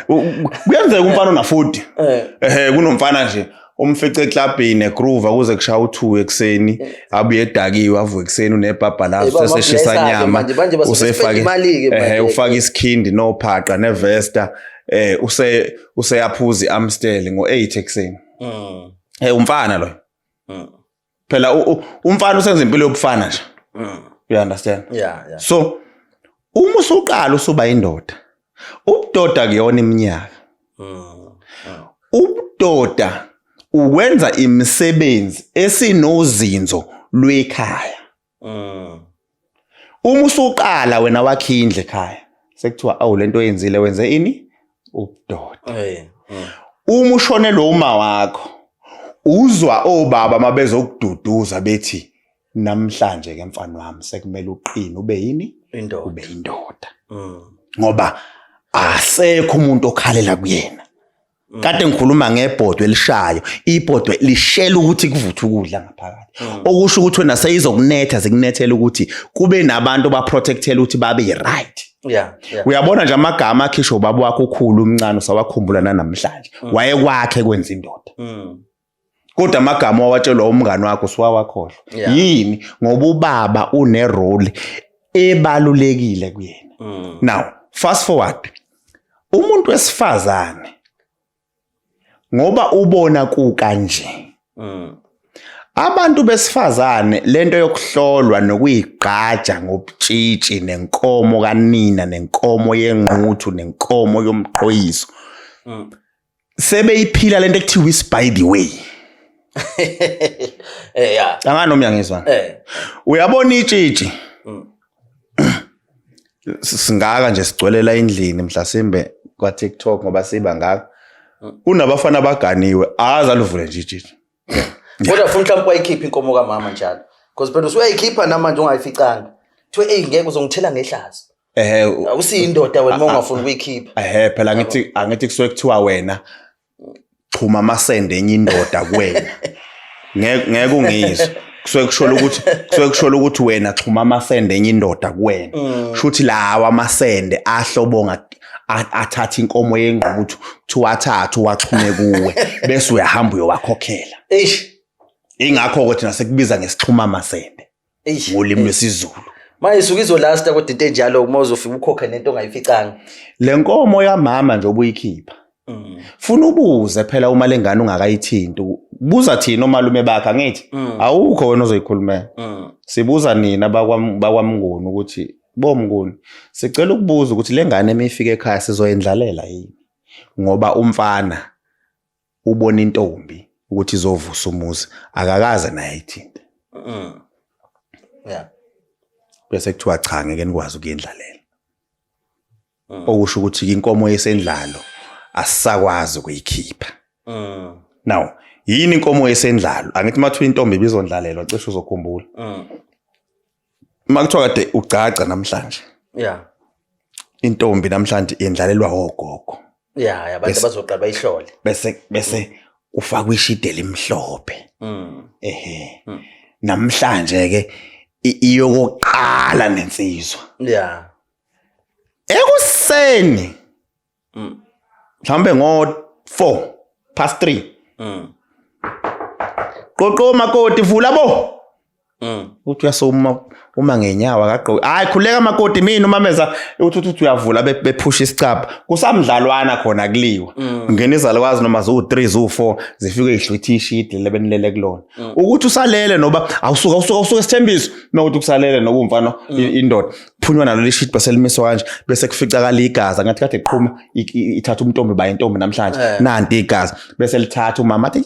50. Kuyenzeka umfana ona 40. Eh. Ehhe, kunomfana nje umfice eklabhini egroove kuze kushaya u2 ekuseni, abuye edakiwe, avuke ekuseni unebhabha la, Eh, ba- useseshisa ba-blessa-ke nyama, manje, manje basuke usefake spend imali-ke manje. Ehhe, ufaka isikhindi nophaqa nevesta, useyaphuza iAmstel ngo8 ekuseni. Umfana lo. Phela umfana usenza impilo yobufana nje. You understand? Yeah, yeah. So uma usuqala usuba indoda, ubudoda kuyona iminyaka. Ubudoda ukwenza imisebenzi esinozinzo lwekhaya. Uma usuqala wena wakhe indle ekhaya, sekuthiwa awu lento oyenzile wenze ini? Ubudoda. Uma ushonelwe uma wakho, uzwa obaba mabezokududuza bethi namhlanje ke mfana wami sekumele uqine ube yini? Indoda. Ube indoda. Ngoba asekho umuntu okhalela kuyena. Kade ngikhuluma ngebhodwe elishayo, ibhodwe lishela ukuthi kuvuthe ukudla ngaphakathi. Okusho ukuthi wena seyizokunetha, zikunethela ukuthi kube nabantu abaprotectela ukuthi babe right. Yeah, yeah. Uyabona nje amagama akhishwa ubaba wakho ukhulu umncane usawakhumbula namhlanje. Wayekwakhe kwenza indoda. Kodwa amagama owatshelwa umngane wakho usuwawakhohlwa. Yeah. Yini? Ngoba ubaba une role ebalulekile kuyena. Now, fast forward. Umuntu wesifazane ngoba ubona kukanje. Abantu besifazane lento yokuhlolwa nokuyigqaja ngobutshitshi nenkomo kanina nenkomo yenquthu nenkomo yomqhoyiso. Sebeyiphila lento ekuthiwa is by the way. Yeah. Angani noma uyangizwa? Uyabona itshitshi? Singaka nje sigcwelela endlini mhlasimbe kwa TikTok ngoba siba ngaka. Kunabafana abaganiwe aza luvule nje itshitshi. Kodwa futhi mhlawumbe wayikhipha inkomo kamama njalo. Because phela usuyayikhipha namanje ungayificanga. Kuthiwe ey ngeke uzongithela ngehlazo. Awusiyindoda wena uma ungafuni ukuyikhipha. Phela angithi kusuke kuthiwa wena xhuma amasende enye indoda kuwena. Ngeke ungizwe. Kusuke kusho ukuthi wena xhuma amasende enye indoda kuwena. Shuthi lawa amasende ahlobonga athatha inkomo yengquthu kuthiwa athathe uwaxhume kuwe bese uyahamba uyowakhokhela. Eish. Ingakho ke thina sekubiza ngesixhuma amasende. Eish. Ngolimi lwesiZulu. Manje isuke izolasta kodwa into enjalo uma uzofika ukhokhe nento ongayificanga. Le nkomo yamama nje obuyikhipha. Funa ubuze phela uma lengane ungakayithinti. Buza thina omalume bakhe angithi awukho wena ozoyikhulumela. Sibuza nina bakwaMnguni ukuthi boMnguni sicela ukubuza ukuthi lengane emifike ekhaya sizoyendlalela yini? Ngoba umfana ubona intombi ukuthi izovusa umuzi akakaze naye ayithinte. Yeah. Bese kuthiwa cha ngeke nikwazi ukuyendlalela. Okusho ukuthi inkomo yesendlalo asisakwazi ukuyikhipha. Now, yini inkomo yesendlalo? Angithi mathiwa intombi ibizondlalelwa cishe uzokhumbula. Makuthiwa kade ugcaca namhlanje. Yeah. Intombi namhlanje yendlalelwa ogogo. Yeah, yeah, abantu bazoqala bayihlole. Bese ufakwa ishide elimhlophe. Ehe. Namhlanje ke iyokuqala nensizwa. Yeah. Ekuseni. Mhlambe ngo 3:04. Qoqo makoti vula bo. Uthi uyasoma uma ngenyawo akagqoki. Hayi khuleka makoti mina umameza uthi uyavula bephusha isicabha. Kusamdlalwana khona kuliwa. Ngena izalukwazi noma zu 3 zu 4 zifike ihlwithi ishidi lebenilele kulona. Ukuthi usalele noba awusuka isithembiso nokuthi kusalele noba umfana indoda. Phunywa nalo lishidi bese limiswa kanje bese kuficakala igazi ngathi kade iqhuma ithatha umntombi baye intombi namhlanje. Nanti igazi bese lithatha umama athi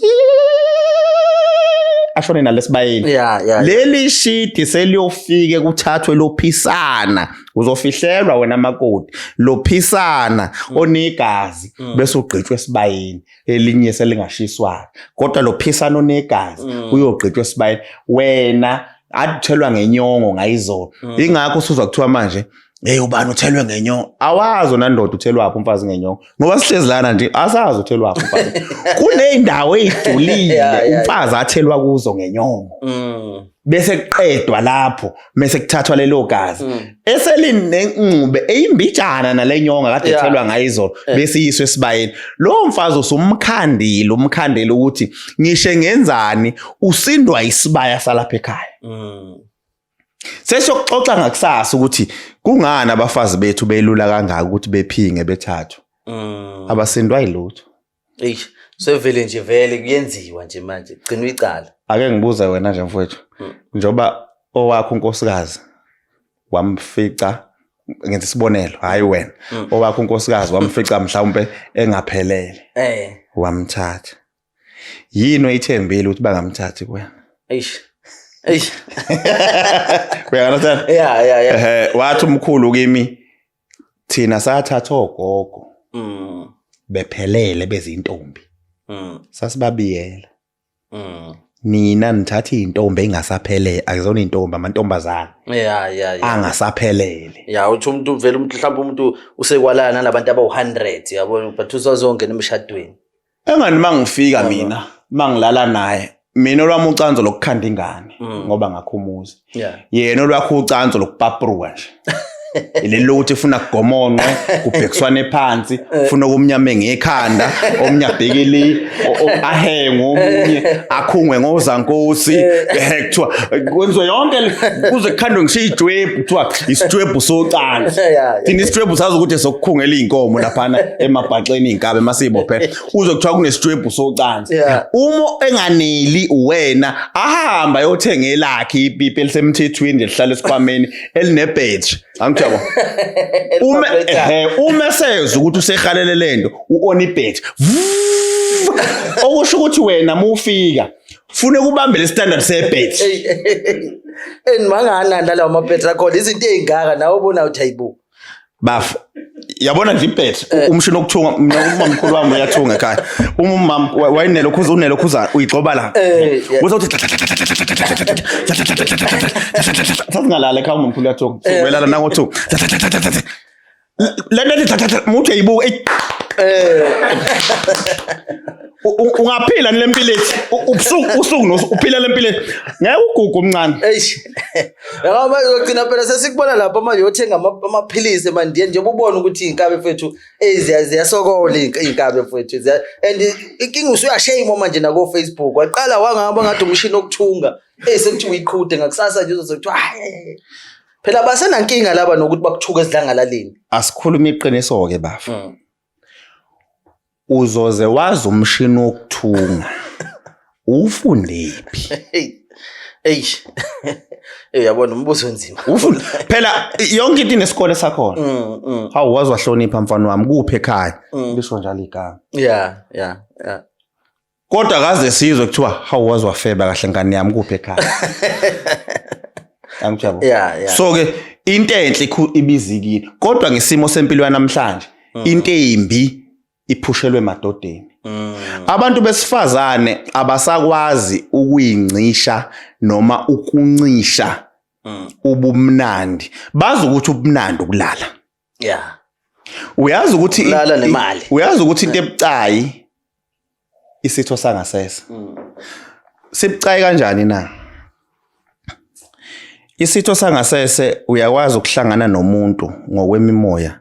ashone nalesibayeni. Yeah, yeah. Leli shidi seliyofike kuthathwe lophisana uzofihlelwa wena makoti lophisana onegazi bese ugqitshwe esibayeni elinye selingashiswa kodwa lophisana onegazi uyogqitshwe esibayeni wena athelwa ngenyongo ngayizolo. Ingakho usuzwa kuthiwa manje hey ubani uthelwe ngenyongo awazi nandoda uthelwa phi umfazi ngenyongo ngoba sihlezi lana nje asazi uthelwa phi umfazi. Kuneyindawo ezijulile umfazi athelwa kuzo ngenyongo. Bese kuqedwa lapho, mase kuthathwa lelo gazi eselinengxube eyimbijana nalenyonga kade ethelwa ngayo izolo, bese iyiswe esibayeni. Lowo mfazi usumkhandile, umkhandile ukuthi ngisho ngenzani usindwa isibaya salapha ekhaya. Sesiyokuxoxa ngakusasa ukuthi kungani abafazi bethu belula kangaka ukuthi bephinge bethathwe. Abasindwa yilutho. Eish, sevele nje vele kuyenziwa nje manje, gcina icala. Ake ngibuze wena nje mfowethu. Njoba owakho unkosikazi wamfica, ngenza isibonelo, hayi wena. Owakho unkosikazi wamfica mhlawumbe engaphelele. Wamthatha. Yini oyithembile ukuthi bangamthathi kuwena? Eish. Eish. Uyakanasana? Yeah. Wathi umkhulu kimi thina sathatha ogogo. Bephelele bezintombi. Sasibabiyela. Nina nithatha izintombi engasaphelele, akuzona izintombi, amantombazana. Yeah. Angasaphelele. Yeah, uthi umuntu vele umuntu mhlawumbe umuntu usekwalana nalabantu abawu100, yabona, but usazongena emshadweni. Engani mangifika mina, mangilala naye, mina olwami ucanzo lokukhanda ingane ngoba ngakhumuza. Yena olwakho ucanzo lokupapruka nje. Leli lokuthi ufuna kugomonqwe, kubhekiswane phansi, ufuna okumnyama ngekhanda, omnye abhekele ahenge omunye, akhungwe ngozankosi, kuthiwa kwenziwe yonke kuze kukhandwe ngisho ijwebhu, kuthiwa isijwebhu socansi. Thina isijwebhu sazi ukuthi sokukhungela iy'nkomo laphana emabhaxeni iy'nkabi masiyibophela. Uzwe kuthiwa kunesijwebhu socansi. Uma enganeli wena ahamba ayothenga elakhe ipipi elisemthethweni nje lihlala esikhwameni elinebheji. Angithi yabo. Uma esezwa ukuthi usehalele lento, u-on ibheji. Okusho ukuthi wena mufika fune kubambe le standard sebheji. Enimangana nalawo mabheji akhona izinto ezingaka nawe ubona uthi hayibo. Bafo, yabona nje ibheji, umshini wokuthunga, mina umamkhulu wami uyathunga ekhaya. Uma umama wayenelokhuza, unelokhuza uyigxoba la. Uzothi sasingalala ekhaya umamkhulu uyathunga. Sibelala nangothunga. Le nto ethi muthi uyayibuka. Ungaphila nilempilo ethi ubusuku usuku nosuku uphila lempilo ethi ngeke ugugu omncane. Eish. Ngoba uzogcina phela sesikubona lapha manje uyothenga amaphilisi emandiyeni njengoba ubona ukuthi iy'nkabi mfethu ziyasokola iy'nkabi mfethu. And inkinga usuyashame manje nako-Facebook. Waqala wangaba ngathi umshini wokuthunga. Sekuthiwa uyiqhude ngakusasa nje uzoze kuthiwa hayi. Phela basenankinga laba nokuthi bakuthuke esidlangalaleni. Asikhuluma iqiniso-ke bafo. Uzoze wazi umshini wokuthunga ufundephi? Hey. Hey, yabona umbuzo onzima. Ufunda phela yonke into inesikole sakhona. Hawu wazi wahlonipha mfana wami kuphi ekhaya? Lisho njalo igama. Yeah. Kodwa kaze sizwe kuthiwa hawu wazi wafeba kahle ngane yami kuphi ekhaya. Angijabo. Yeah. So ke into enhle ibizikile kodwa ngesimo sempilo yanamhlanje into embi iphushelwe emadodeni. Abantu besifazane abasakwazi ukuyincisha noma ukuncisha ubumnandi. Bazi ukuthi ubumnandi ukulala. Yeah. Uyazi ukuthi ukulala nemali. Uyazi ukuthi into ebucayi isitho sangasese. Sibucayi kanjani na? Isitho sangasese uyakwazi ukuhlangana nomuntu ngokwemimoya.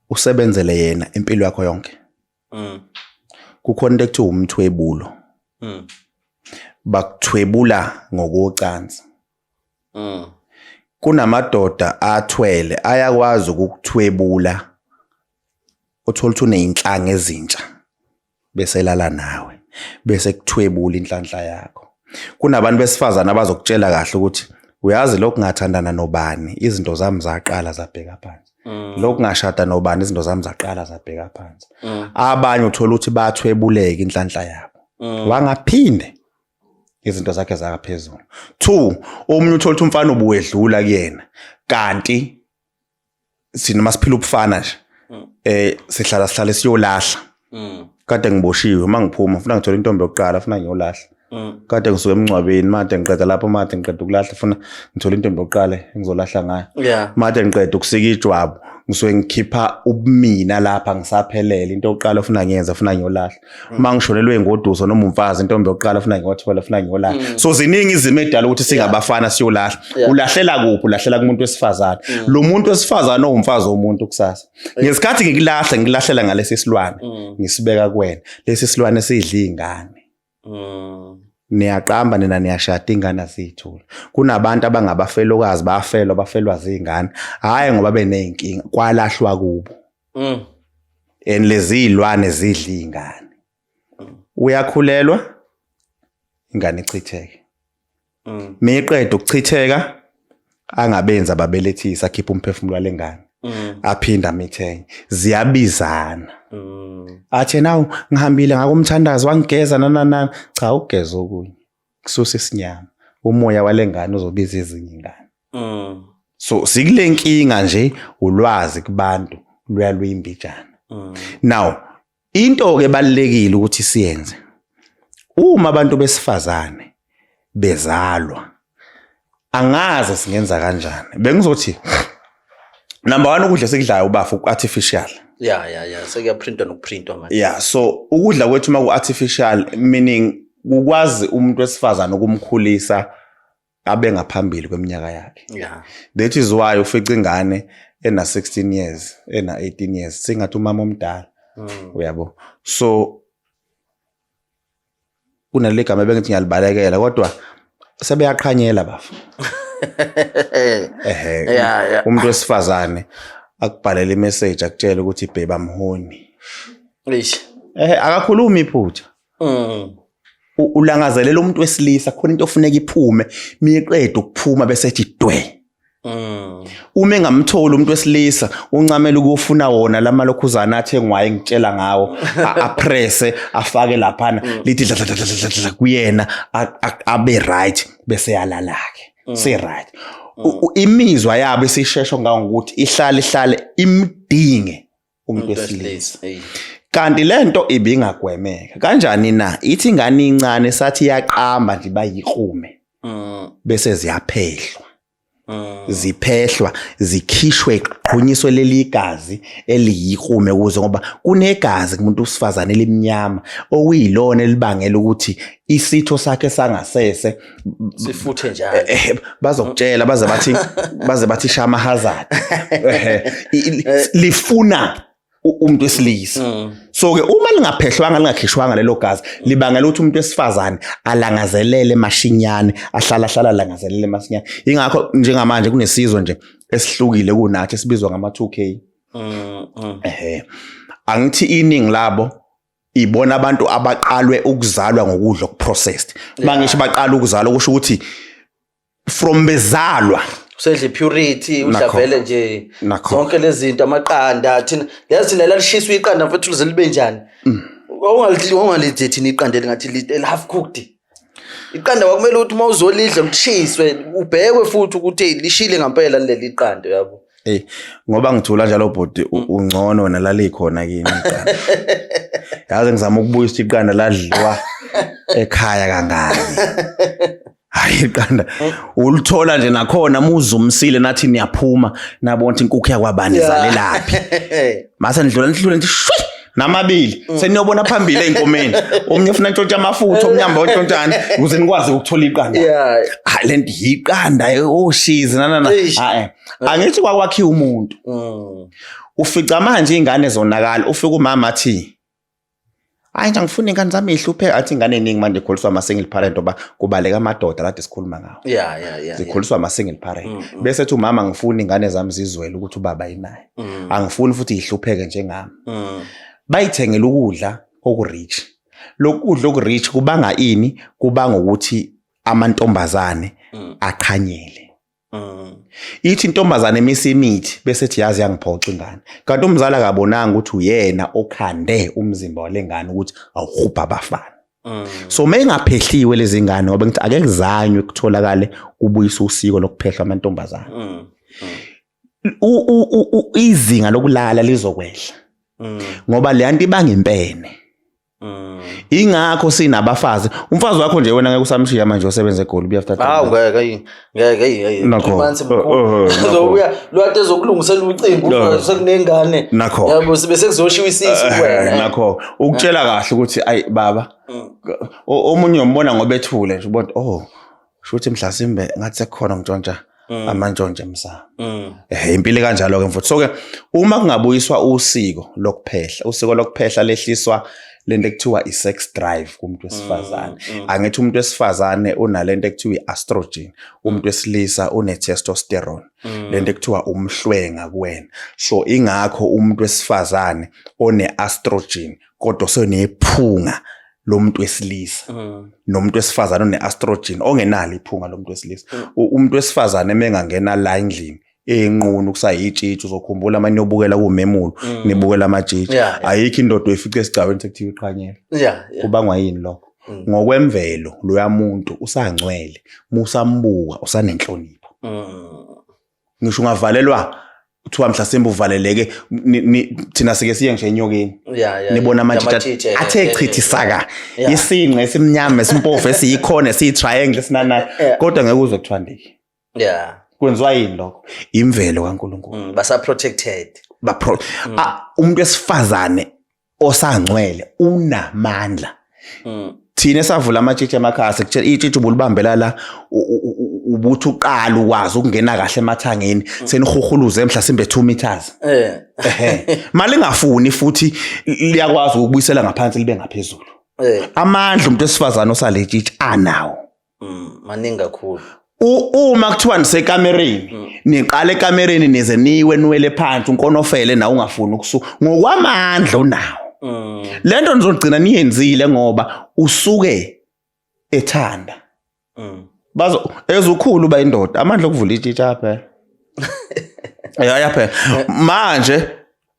Usebenzele yena impilo yakho yonke. Kukhona into ekuthiwa umthwebulo. Bakuthwebula ngokocansi. Kunamadoda athwele ayakwazi ukukuthwebula uthola ukuthi uneyinhlanga ezintsha bese lala nawe bese kuthwebula inhlanhla yakho. Kunabantu besifazana abazokutshela kahle ukuthi uyazi lokhu ngathandana nobani izinto zami zaqala zabheka phansi. Lokhu ngashada nobani izinto zami zaqala zabheka phansi. Abanye uthola ukuthi bathwebuleka inhlanhla yabo. Wangaphinde izinto zakhe zakaphezulu. 2 omunye uthola ukuthi umfana ubuwedlula kuyena kanti sina masiphila ubufana nje sihlala sihlale siyolahla. Kade ngiboshiwe mangiphuma ufuna ngithola intombi yokuqala ufuna ngiyolahla. Kade ngisuka emngcwabeni made ngiqeda lapho made ngiqeda ukulahla ufuna ngithola intombi yokuqala engizolahla ngayo. Made ngiqeda ukusika ijwabu. Ngisuke ngikhipha ubumina lapha ngisaphelele. Into yokuqala ofuna ngiyenze, ufuna ngiyolahla. Uma ngishonelwe ingoduso noma umfazi, intombi yokuqala ufuna ngiyothola, ufuna ngiyolahla. So ziningi izimo edala ukuthi singabafana siyolahla. Ulahlela kuphi? Ulahlela kumuntu wesifazane. Lo muntu wesifazane owumfazi womuntu kusasa. Ngesikhathi ngikulahla, ngikulahlela ngalesi silwane. Ngisibeka kuwena. Lesi silwane sidla izingane. Niyaqamba nina, niyashada, ingane aziyitholi. Kunabantu abangabafelokazi, bafelwa, bafelwa zingane, hhayi ngoba beney'nkinga, kwalahlwa kubo. And lezi iy'lwane zidla iy'ngane. Uyakhulelwa, ingane ichitheke. Miqeda ukuchitheka, angabenzi ababelethisi, akhiphe umphefumulo walengane. Aphinda amithenge. Ziyabizana. Athe nawu ngihambile ngakumthandazo wangigeza nananana. Cha, ukugeza okunye. Kususa isinyama. Umoya walengane uzobiza ezinye ingane. So sikule nkinga nje, ulwazi kubantu luya luyimbijana. Now into ke ebalekile ukuthi siyenze uma abantu besifazane bezalwa, angaze singenza kanjani. Bengizothi number 1, ukudla esikudlayo ubafu artificial. Yeah, sekuyaprintwa nokuprintwa manje. Yeah, so ukudla kwethu uma ku-artificial, meaning kukwazi umuntu wesifazane ukumkhulisa abe ngaphambili kweminyaka yakhe. That is why ufica ingane ena 16 years, ena 18 years, singathi umama omdala. Uyabo? So kunaleli gama ebengithi ngiyalibalekela, kodwa sebeyaqhanyela bafa. Ehe. Yeah. Umuntu wesifazane akubhalela imessage, akutshela ukuthi babe, I'm horny. Eish. Akakhulumi iphutha. Ulangazelela umuntu wesilisa, khona into ofuneka iphume, miqeda ukuphuma bese ethi dwe. Uma engamtholi umuntu wesilisa, uncamela ukufuna wona lamalokhuzana athengwayo engitshela ngawo, apresse, afake laphana, lithi dla dla dla dla dla kuyena, abe right, bese yalala ke. Se right. Imizwa yabo isishesho ngangokuthi ihlale ihlale imdinge umuntu wesilisa. Hey. Kanti lento ibingagwemeka kanjani na? Ithi ingane incane sathi iyaqamba nje, bayikrume, bese ziyaphehlwa. Ziphehlwa, zikhishwe, qhunyiswe leli gazi eliyikrume kuze, ngoba kunegazi kumuntu wesifazane elimnyama okuyilona elibangela ukuthi isitho sakhe sangasese sifuthe njalo. Bazokutshela baze bathi shama hazard. Lifuna umuntu wesilisa. So ke uma lingaphehlwanga, lingakhishwanga lelo gazi, libangela ukuthi umuntu wesifazane alangazelele mashinyane, ahlala hlala alangazelele masinyane. Ingakho njengamanje kunesizwe nje esihlukile kunathi esibizwa ngama 2K. Angithi iningi labo ibona abantu abaqalwe ukuzalwa ngokudla okuprocessed. Mangisho baqala ukuzalwa, kusho ukuthi from bezalwa usedla purity, udla Nakho. vele nje Nakho. zonke lezi zinto, amaqanda. Thina yazi, thina lalishiswa iqanda mfethu lize libe njani. Wawungalidli thina iqanda elingathi half cooked. Iqanda kwakumele ukuthi uma uzolidla lishiswe, ubhekwe futhi ukuthi hey, lishile ngempela leli iqanda, yabo. Hey, ngoba ngithula njalo bhuti, ungcono wena, lalikhona kimi iqanda. Yazi ngizama ukubuyisa iqanda ladliwa ekhaya kangaki. Hayi, iqanda ulithola nje nakhona muzumsile, nathi niyaphuma, nabona ukuthi inkukhu yakwabani izalelaphi. Mase nidlula nidlula, nithi shwi namabili, seniyobona phambili ey'nkomeni, omunye ufuna ntshontsha amafutha, omunye hamba ontshontshane ukuze nikwazi ukuthola iqanda. Hayi, lento yiqanda oshizi nanana. Eish. Hayi, angithi kwakwakhiwa umuntu. Ufica manje ingane zonakala, ufika umama athi, hayi nje angifuni ingane zami ihlupheke. Athi ingane eningi manje ikhuliswa ama-single parent, oba kubaleka amadoda kade sikhuluma ngawo. Zikhuliswa ama-single parent. Bese ethi umama, ngifuni ingane zami zizwele ukuthi ubaba yinaye. Angifuni futhi ihlupheke njengami. Bayithengela ukudla okurich. Lokhu kudla okurich kubanga ini? Kubanga ukuthi amantombazane aqhanyele. Ithi intombazane emisa imithi, bese ethi yazi yangiphoxa ingane, kanti umzali akabonanga ukuthi uyena okhande umzimba walengane ukuthi awuhubha abafana. So uma engaphehliwe lezi ngane, ngoba ngithi ake kuzanywe kutholakale kubuyisa usiko lokuphehlwa amantombazane, izinga lokulala lizokwehla, ngoba le nto ibanga impene. Ingakho sinabafazi. Umfazi wakho nje wena ngeke usamshiya manje osebenza eGoli ubuya after. Hawu ngeke ayi ngeke ayi ayi. Nakho. 3 months Oh, mkhulu. oh, nakho. Uzobuya lwate ezokulungisela ucingo No. sekunengane. Nakho. Yabo sibe sekuzoshiwa isisu kuwena. Nakho ukutshela kahle ukuthi ayi baba omunye umbona ngoba ethule nje ubona, oh, shuthi mhlasimbe ngathi sekukhona ngitshontsha amantshontshe emsamo. Impilo kanjalo ke mfuthu. So ke uma kungabuyiswa usiko lokuphehla, usiko lokuphehla lehliswa lento ekuthiwa i-sex drive kumuntu wesifazane. Angithi umuntu wesifazane unalento ekuthiwa i-estrogen, umuntu wesilisa une-testosterone, lento ekuthiwa umhlwenga kuwena. So ingakho umuntu wesifazane one-estrogen kodwa senephunga lomuntu wesilisa, nomuntu wesifazane one-estrogen ongenalo iphunga lomuntu wesilisa. Umuntu wesifazane mengangena la endlini enqunu kusayitshitshi, uzokhumbula manje niyobukela kumemulo, nibukela amatshitshi. Ayikho indoda oyifice esigcawini sekuthiwa iqhanyela. Kubangwa yini lokho? Ngokwemvelo loya muntu usangcwele, musambuka usanenhlonipho. Ngisho ungavalelwa kuthiwa mhlasimbe uvaleleke, thina sike siye ngisho enyokeni. Nibona amatshitshi Amatshitshi, athe chithi saka. Isinqe esimnyama esimpofu esiyikhona esiyi-triangle esinanayo. Kodwa ngeke uzwe kuthiwa ndiki. Kwenziwa yini lokho? Imvelo kaNkulunkulu. Basa protected. Umuntu wesifazane osangcwele unamandla. Thina esavula amatshitshi emakhaya sikutshela itshitshi ubulibambela la, ubuthi uqala ukwazi ukungena kahle emathangeni, senihuhuluze mhlasimbe 2 meters. Mali ingafuni futhi liyakwazi ukubuyisela ngaphansi libe ngaphezulu. Amandla umuntu wesifazane osaletshitshi anawo. Maningi kakhulu. Uma kuthiwa nisekamereni, niqala ekamereni nize niwe niwele phansi unkonofele nawe ungafuni ukusuka ngokwamandla onawo. Lento nizogcina niyenzile ngoba usuke ethanda. Bazo ezukhulu ba indoda amandla okuvula itshitshi phela. Ayaphela. Manje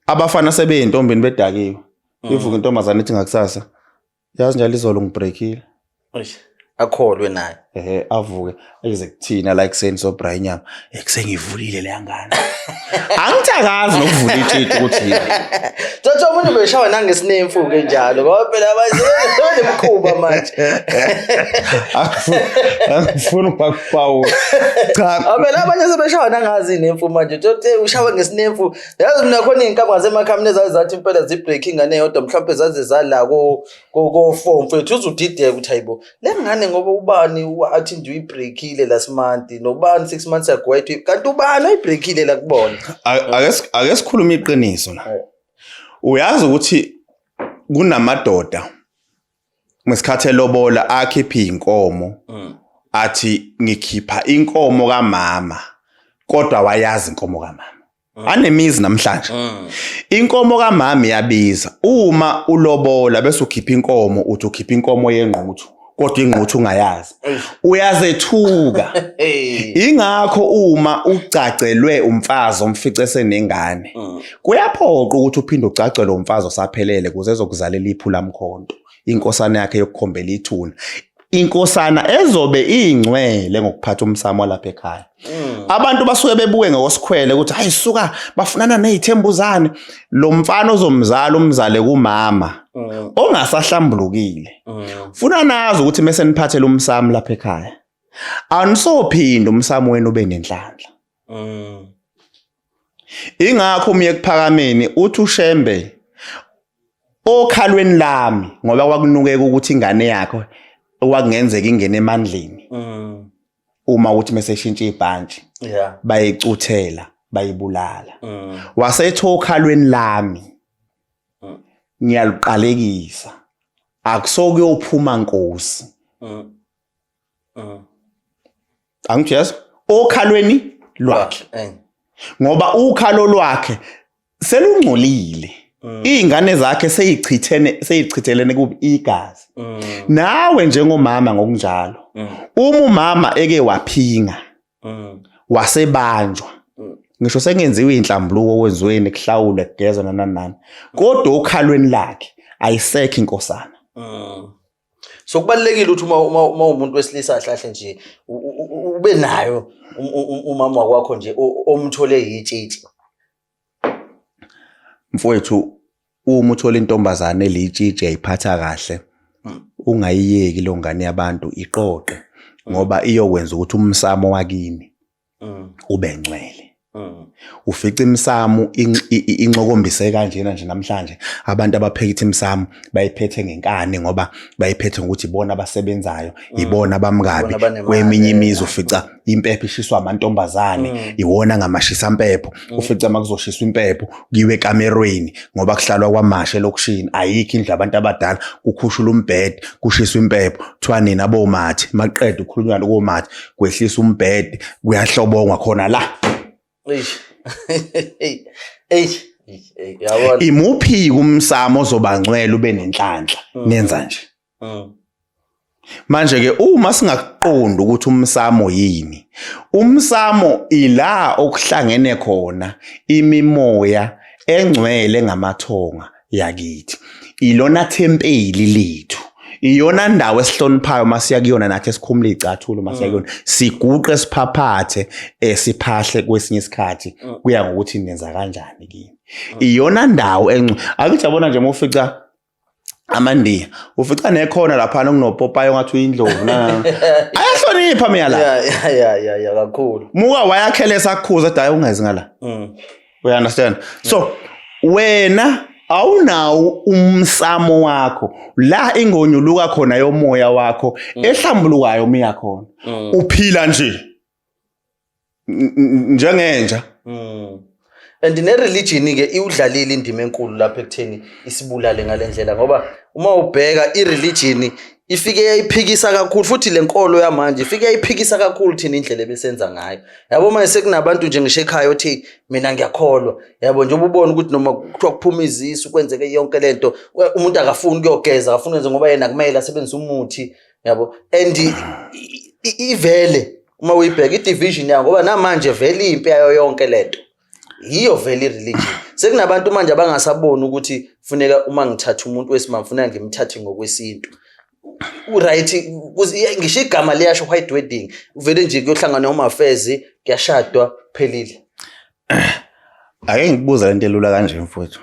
abafana sebeyintombini bedakiwe. Ivuka intombazane ithi ngakusasa, yazi njalo izolo ngibreakile. Eish, akholwe naye. Avuke eze kuthina la ekuseni sobra inyama. Ekuseni ngivulile le ngane. Angithakazi nokuvula itshitshi ukuthi yini. Thatha umuntu beshawa nangesinemfu ke njalo ngoba phela abanemkhuba manje. Angifuni ukubakupawula. Cha. Phela abanye sebeshawa nangazi inemfu manje. Thothi ushawe ngesinemfu. Yazi mina khona izinkampani zasemakhaya ezazi zathi impela zi-break ingane eyodwa mhlawumbe zaze zala ko 4 mfethu uzudideka ukuthi hayibo le ngane ngoba ubani athi nje uyibreakile last month nobani 6 months ago wathi kanti ubani oyibreakile la kubona. Ake sikhulume iqiniso la. Uyazi ukuthi kunamadoda ngesikhathi elobola akhipha inkomo, athi ngikhipha inkomo kamama, kodwa wayazi inkomo kamama. Anemizi namhlanje. Inkomo kamama iyabiza. Uma ulobola bese ukhipha inkomo, uthi ukhipha inkomo yengquthu, kodwa ingquthu ungayazi. Uyazethuka. Ingakho uma ucacelwe umfazi omfice senengane, kuyaphoqa ukuthi uphinde ucacelwe umfazi osaphelele ukuze ezokuzalela iphula mkhonto, inkosana yakhe yokukhombela ithuna. Inkosana ezobe ingcwele ngokuphatha umsamo walapha ekhaya. Abantu basuke bebuke ngosikhwele ukuthi hayi suka bafunana nezithembuzane. Lo mfana ozomzala umzale kumama ongasahlambulukile. Funa nazi ukuthi mase niphathele umsamo lapha ekhaya, anisophinda umsamo wenu ube nenhlanhla. Ingakho umiye ekuphakameni uthi uShembe okhalweni lami, ngoba kwakunukeka ukuthi ingane yakho okwakungenzeka ingene emandleni. Uma uthi mase ishintsha ibhantshi, bayicuthela, bayibulala. Wasethi okhalweni lami ngiyaluqalekisa, akusokuyophuma nkosi. Angijeza okhalweni lwakhe. Ngoba ukhalo lwakhe selungcolile. Izingane zakhe seyichithelene kubi igazi. Nawe njengomama ngokunjalo. Uma umama eke waphinga, wasebanjwa. Ngisho sengenziwe inhlambuluko kwenziweni kuhlawulwe kugezwa nani nani. Kodwa okhalweni lakhe ayisekho inkosana. So kubalulekile ukuthi uma umuntu wesilisa ahlahle nje ube nayo umama wakho nje omthole yitshitshi. Mfowethu, Uma uthola intombazane elitshitshe ayiphatha kahle, ungayiyeki lo ngane yabantu, iqoqe, ngoba iyokwenza ukuthi umsamo wakini ube ngcwele. Ufica imsamo inxokombise kanjena nje namhlanje, abantu abaphekitha imsamo bayiphethe ngenkani, ngoba bayiphethe ngokuthi ibona abasebenzayo, ibona abamkabi. Kweminye imizi ufica impepho ishiswa amantombazane, iwona ngamashisa mpepho. Ufica makuzoshiswa impepho kuyiwe ekamerweni, ngoba kuhlalwa kwamasha elokishini, ayikho indlu abantu abadala, kukhushula umbhede, kushiswa impepho, kuthiwa nina bomathi, maqeda ukukhulunywa komathi, kwehlisa umbhede, kuyahlobongwa khona la. Eish. Eish. Yabona. Imuphi umsamo ozoba ngcwele ube nenhlanhla nenza nje? Manje ke uma singakuqondi ukuthi umsamo yini, umsamo ila okuhlangene khona imimoya engcwele ngamathonga yakithi, ilona thempeli lethu, iyona ndawo esihloniphayo masiya kuyona, nathi esikhumula icathulo masiya kuyona, siguqe, siphaphathe, siphahle kwesinye isikhathi, kuya ngokuthi nenza kanjani kini. Iyona ndawo engcwele. Akithi yabona nje, uma ufica amandiya, ufica nekhona laphana okunopopayi ongathi uyindlovu, ayahlonipha mina la. Yeah, kakhulu. Muka wayakhele sakhuza dayi, ungezi ngala. We understand? So wena awunawo umsamo wakho la ingonyuluka khona yomoya wakho ehlambulukayo umiya khona, uphila nje njengenja. And ne-religion ke iwudlalile indima enkulu lapha ekutheni isibulale ngalendlela, ngoba uma ubheka i-religion ifike yayiphikisa kakhulu futhi le nkolo yamanje ifike yayiphikisa kakhulu thina indlela ebesenza ngayo, yabo. Manje sekunabantu nje ngisho ekhaya othi mina ngiyakholwa, yabo, njengoba ubona ukuthi noma kuthiwa kuphuma izisu, kwenzeke yonke lento, umuntu akafuni ukuyogeza, akafuni ukwenza, ngoba yena kumele asebenzise umuthi, yabo. And ivele uma uyibheka i-division yayo, ngoba namanje vele impi yayo yonke lento yiyo vele i-religion. Sekunabantu manje abangasaboni ukuthi funeka uma ngithatha umuntu wesimame funeka ngimthathe ngokwesintu, u-right, ngisho igama liyasho, white wedding, vele nje kuyohlangana umafezi, kuyashadwa, phelile. Ake ngikubuza lento elula kanje, mfowethu.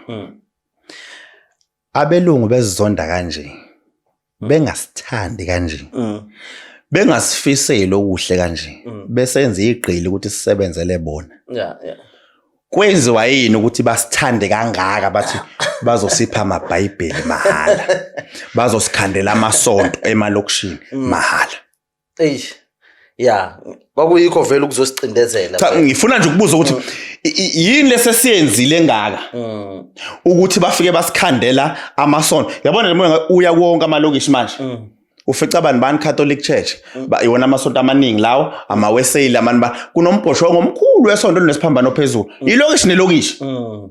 Abelungu bezizonda kanje, bengasithandi kanje, bengasifiseli okuhle kanje, besenza igqili ukuthi sisebenzele bona, kwenziwa yini ukuthi basithande kangaka, bathi bazosipha amabhayibheli mahhala, bazosikhandela amasonto emalokishini mahhala? Eish. Yeah, kwakuyikho vele ukuzosicindezela. Cha, ngifuna nje ukubuza ukuthi yini lesesiyenzile ngaka ukuthi bafike basikhandela amasonto? Yabona nje, moya uya wonke amalokishi manje, ufica abantu bani Catholic Church, iwona amasonto amaningi lawo, amaweseyili amani, ba kunombhoshongo omkhulu wesonto olunesiphambano phezulu, ilokishi nelokishi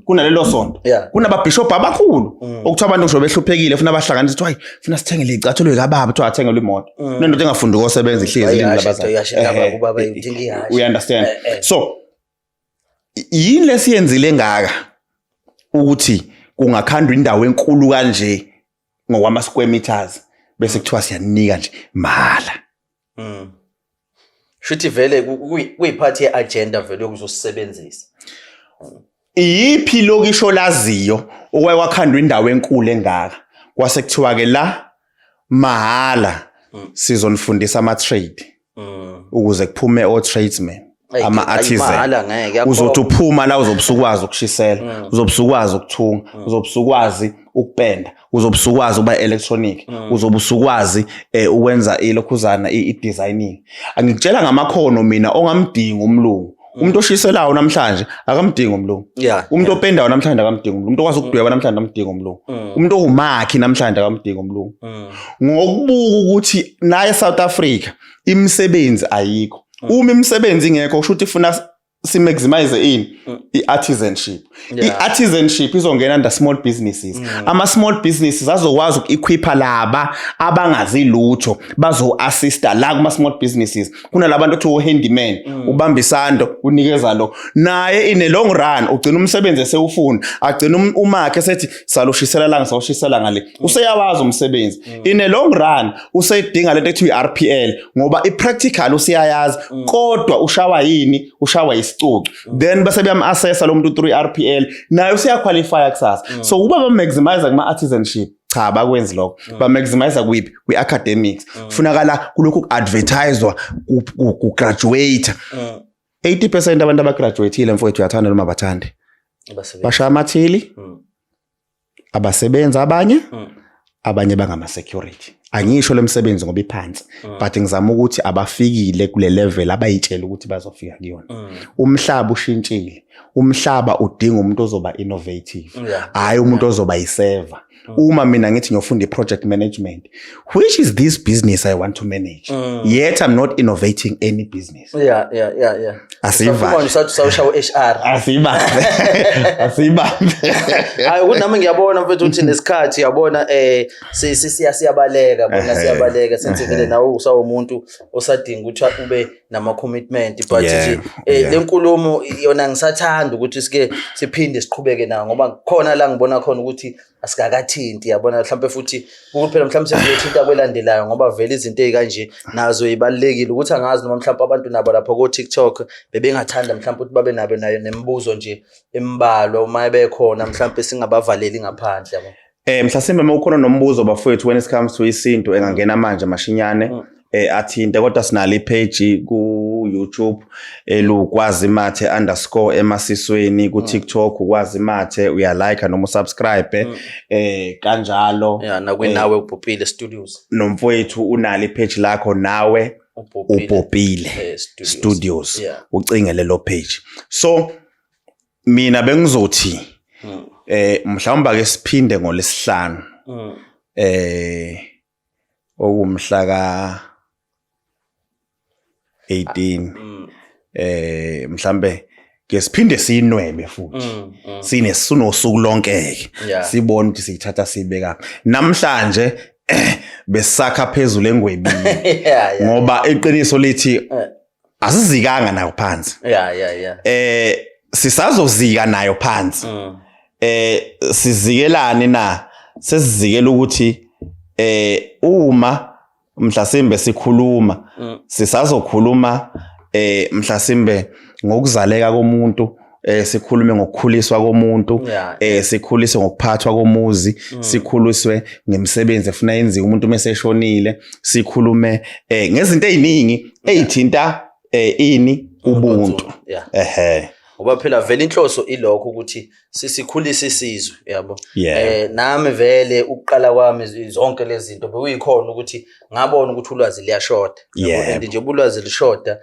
kunalelo sonto. Kunababhishobhi abakhulu okuthiwa abantu ngisho behluphekile funa bahlanganise, kuthiwa hayi, funa sithengele icathulo likababa, kuthiwa athengelwe imoto, kunendoda engafundi kosebenza, ihlezi Hayi, ilindile ihashe, abazali. ihashe indaba kubaba, idinga ihashe. We understand? Eh. So yini lesiyenzile ngaka ukuthi kungakhandwa indawo enkulu kanje ngokwama square meters, bese kuthiwa siyanika nje mahala? Shuthi vele kuyiphathi ye-agenda vele yokuzosisebenzisa. Iyiphi lokisho laziyo okwaye kwakhandwa indawo enkulu engaka, kwase kuthiwa ke la mahala sizonifundisa ama trade ukuze kuphume o tradesmen, Ayi, ama artisan? Mahhala ngeke. Uzothi uphuma la, uzobe usukwazi ukushisela, uzobe usukwazi ukuthunga, uzobe usukwazi ukupenda, uzobe usukwazi ukuba electronic, uzobe usukwazi ukwenza ilokhuzana, i-designing. Angikutshela ngamakhono mina ongamdingi umlungu. Umuntu oshiselayo namhlanje akamdingi umlungu. Umuntu opendayo namhlanje akamdingi umlungu. Umuntu okwazi ukudweba namhlanje akamdingi umlungu. Umuntu owumakhi namhlanje akamdingi umlungu. Ngokubuka ukuthi naye eSouth Africa imisebenzi ayikho, uma imisebenzi ingekho, kusho ukuthi ifuna si-maximize ini? I-artisanship. I-artisanship izongena under small businesses. Ama-small businesses azokwazi uku-equipa laba abangazi lutho, bazo-assista la kuma-small businesses. Kunalabantu othi o-handyman, ubamba isando, unikeza lo, naye in a long run ugcina umsebenzi esewufuna, agcina umakhe esethi salushisela la, ngisawushisela ngale, useyawazi umsebenzi. In a long run useyidinga lento ekuthiwa i-RPL, ngoba i-practical useyayazi, kodwa ushawa yini? Ushawa isicucu, then bese beyam-assessa lo muntu 3 RPL, naye useyaqualifya kusasa. So uba ba-maximize kuma-artisanship, cha, bakwenzi lokho. Ba-maximize kwiphi? Kwi-academics. Kufunakala kulokhu ku-advertiswa, ku-graduate. 80% abantu abagraduateile, mfowethu, uyathanda noma bathande, Abasebenzi. bashaya amathili. Abasebenzi abanye, abanye bangama-security. Angisho lo msebenzi ngoba iphansi, but ngizama ukuthi abafikile kule level abayitshela ukuthi bazofika kuyona. Umhlaba ushintshile, umhlaba udinga umuntu ozoba innovative, hhayi umuntu ozoba yi-server. Uma mina ngithi ngiyofunda i-project management, which is this business I want to manage, yet I'm not innovating any business. Yeah. Asiyivale. Usaphuma nje usathi usawushawa u-HR. Asiyibambe, asiyibambe. Hayi, ukuthi nami ngiyabona, mfethu, ukuthi nesikhathi, yabona, siyabaleka bona. Siyabaleka senze vele, nawe usawumuntu osadinga ukuthi ube nama commitment, but nje le nkulumo yona ngisathanda ukuthi sike siphinde siqhubeke nayo, ngoba khona la ngibona khona ukuthi asikakathinti, yabona. Mhlawumbe futhi ukuthi phela mhlawumbe sesiyothinta kwelandelayo, ngoba vele izinto ey'kanje nazo yibalulekile ukuthi angazi noma mhlawumbe abantu nabo lapha ko-TikTok bebengathanda mhlawumbe ukuthi babe nabo nayo nemibuzo nje embalwa uma bekhona, mhlawumbe singabavaleli ngaphandle, yabo. Mhlasimbe uma ukhona nombuzo, bafowethu, when it comes to isintu, engangena manje mashinyane athinte, kodwa sinalo ipage ku YouTube elukwazi mathe_emasisweni, ku TikTok ukwazi mathe, uyalike noma usubscribe kanjalo. Ya, nakwinawe uBhopile Studios. Nomfowethu unalo ipage lakho nawe. uBhopile. Ubhopile Studios. Studios. Ucinge lelo page. So mina bengizothi mhlawumbe ake siphinde ngolesihlanu, okumhla ka 18. Mhlambe ke siphinde siyinwebe futhi, sine sinosuku lonke ke, sibone ukuthi siyithatha siyibeka. Namhlanje besakha phezulu engwebini, ngoba iqiniso lithi asizikanga nayo phansi. Sisazozika nayo phansi. Sizikelani na? Sesizikela ukuthi uma mhlasimbe sikhuluma, sisazokhuluma mhlasimbe ngokuzaleka komuntu, sikhulume ngokukhuliswa komuntu, sikhuliswe ngokuphathwa komuzi, sikhuliswe ngemisebenzi efuna yenziwe umuntu mase eshonile, sikhulume ngezinto eziningi ezithinta ini, ubuntu. Ngoba phela vele inhloso ilokho ukuthi sisikhulise isizwe, yabo. Nami vele ukuqala kwami zonke lezi zinto bekuyikhona ukuthi ngabona ukuthi ulwazi liyashoda, yabo. And nje ulwazi lishoda,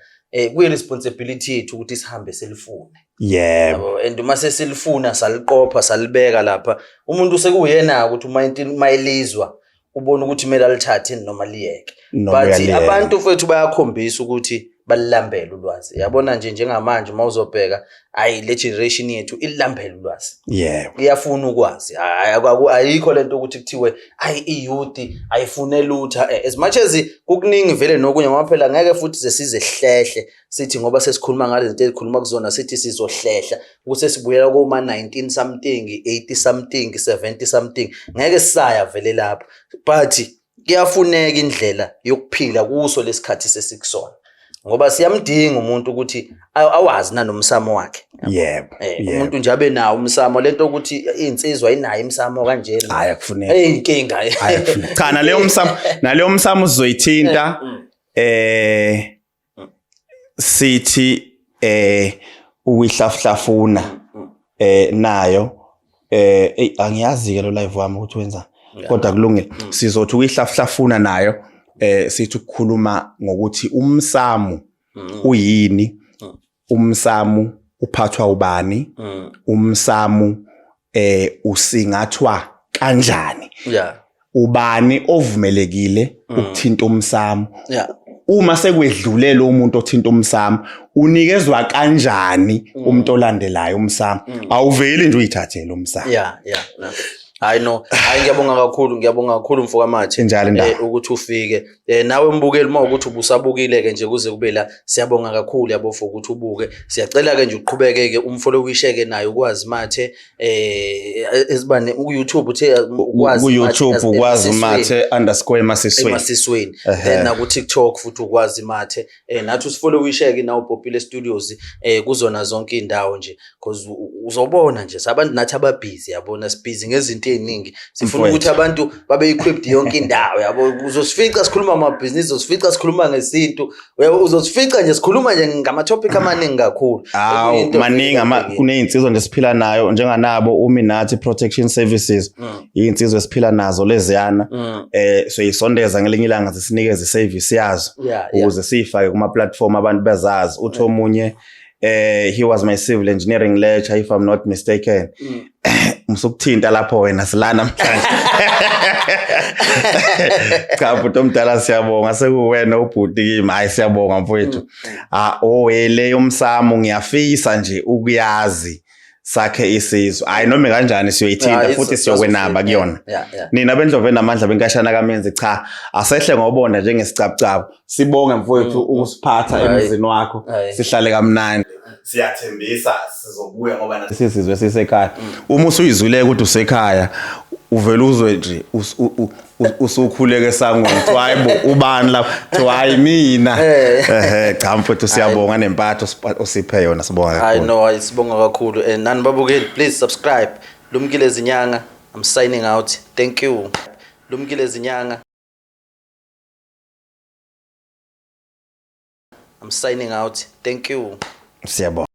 kuyi responsibility yethu ukuthi sihambe silifune. Yabo, and uma sesilifuna, saliqopha, salibeka lapha, umuntu sekuyena ukuthi uma into mayilizwa ubona ukuthi kumele alithathe noma liyeke. Noma But uyaliyeka. abantu fethu bayakhombisa ukuthi balilambele ulwazi, yabona nje njengamanje uma uzobheka, ayi, le generation yethu ililambele ulwazi. Iyafuna ukwazi. Hayi, ayikho lento ukuthi kuthiwe ayi, i-youth ayifune lutha. As much as kukuningi vele nokunye, ngoba phela ngeke futhi ze sizehlehle sithi ngoba sesikhuluma ngale zinto ezikhuluma kuzona, sithi sizohlehla ukuthi sesibuyela koma 19 something, 80 something, 70 something, ngeke sisaya vele lapho, but kuyafuneka indlela yokuphila kuso lesikhathi sesikusona, ngoba siyamdinga umuntu ukuthi awazi nanomsamo wakhe. Umuntu nje abe nawo umsamo, lento ukuthi insizwa inayo imsamo kanjena. Hayi, akufuneki. Hey, inkinga. Hayi, akufuneki. Cha, naleyo msamo, naleyo msamo uzoyithinta. Sithi ukuyihlafuhlafuna nayo, ey, angiyazi ke lo live wami ukuthi wenza, kodwa kulungile. Sizothi ukuyihlafuhlafuna nayo, sithi ukukhuluma ngokuthi umsamo uyini, umsamo uphathwa ubani, umsamo usingathwa kanjani, ubani ovumelekile ukuthinta umsamo, uma sekwedlule lo muntu othinta umsamo, unikezwa kanjani umuntu olandelayo umsamo? Awuveli nje uyithathele umsamo. Yeah yeah yeah. Hayi no, hayi ngiyabonga kakhulu, ngiyabonga kakhulu mfokaMathe. Injalo indaba. Ukuthi ufike. Nawe mbukeli, uma ukuthi ubusabukile ke nje kuze kube la, siyabonga kakhulu yabo for ukuthi ubuke. Siyacela ke nje uqhubeke ke umfollowishe ke naye uKwazi Mathe, esibane ku YouTube, uthe Ukwazi Ku YouTube Ukwazi Mathe_emasisweni. Emasisweni. Then naku TikTok futhi Ukwazi Mathe. Nathi usifollowishe ke nawo Popile Studios kuzona zonke indawo nje, because uzobona nje sabantu nathi ababhizi, yabona, sibhizi ngezinto eziningi, sifuna ukuthi abantu babe equipped yonke indawo, yabo. Uzosifica sikhuluma amabhizinisi, uzosifica sikhuluma ngesintu, uzosifica nje sikhuluma nje ngama topic amaningi kakhulu. Awu, Okuyinto maningi ama ebalulekile. Kunezinsizwa nje siphila nayo, njenganabo uMinathi Protection Services. Izinsizwa esiphila nazo leziyana. Soyisondeza ngelinye ilanga, zisinikeze iservice yazo ukuze siyifake kuma platform, abantu bezazi. Uthi omunye, he was my civil engineering lecturer, if I'm not mistaken. Musukuthinta lapho wena, silana namhlanje. Cha bhuti omdala, siyabonga, sekuwena ubhuti kimi. Hayi, siyabonga mfowethu. Ah, owele yomsamo ngiyafisa nje ukuyazi, sakhe isizwe. Hayi, noma kanjani siyoyithinta futhi siyokwenaba kuyona. Nina bendlovu enamandla, benkashana kamenzi, cha, asehle ngobona njengesicabucabu. Sibonge mfowethu ukusiphatha emzini wakho, sihlale kamnandi. Siyathembisa sizobuya, ngoba sisizwe sisekhaya. Uma usuyizwile ukuthi usekhaya, uvela uzwe nje usukhuleka esangweni, kuthiwa hayi bo, ubani lapha? Kuthiwa hayi, mina. Ehe, cha mfowethu, siyabonga nempatho osiphe yona, sibonga Hayi kakhulu. No, hayi, sibonga kakhulu. Nani babukeli, please subscribe. Lumkile Zinyanga, I'm signing out. Thank you. Lumkile Zinyanga, I'm signing out. Thank you. Siyabonga.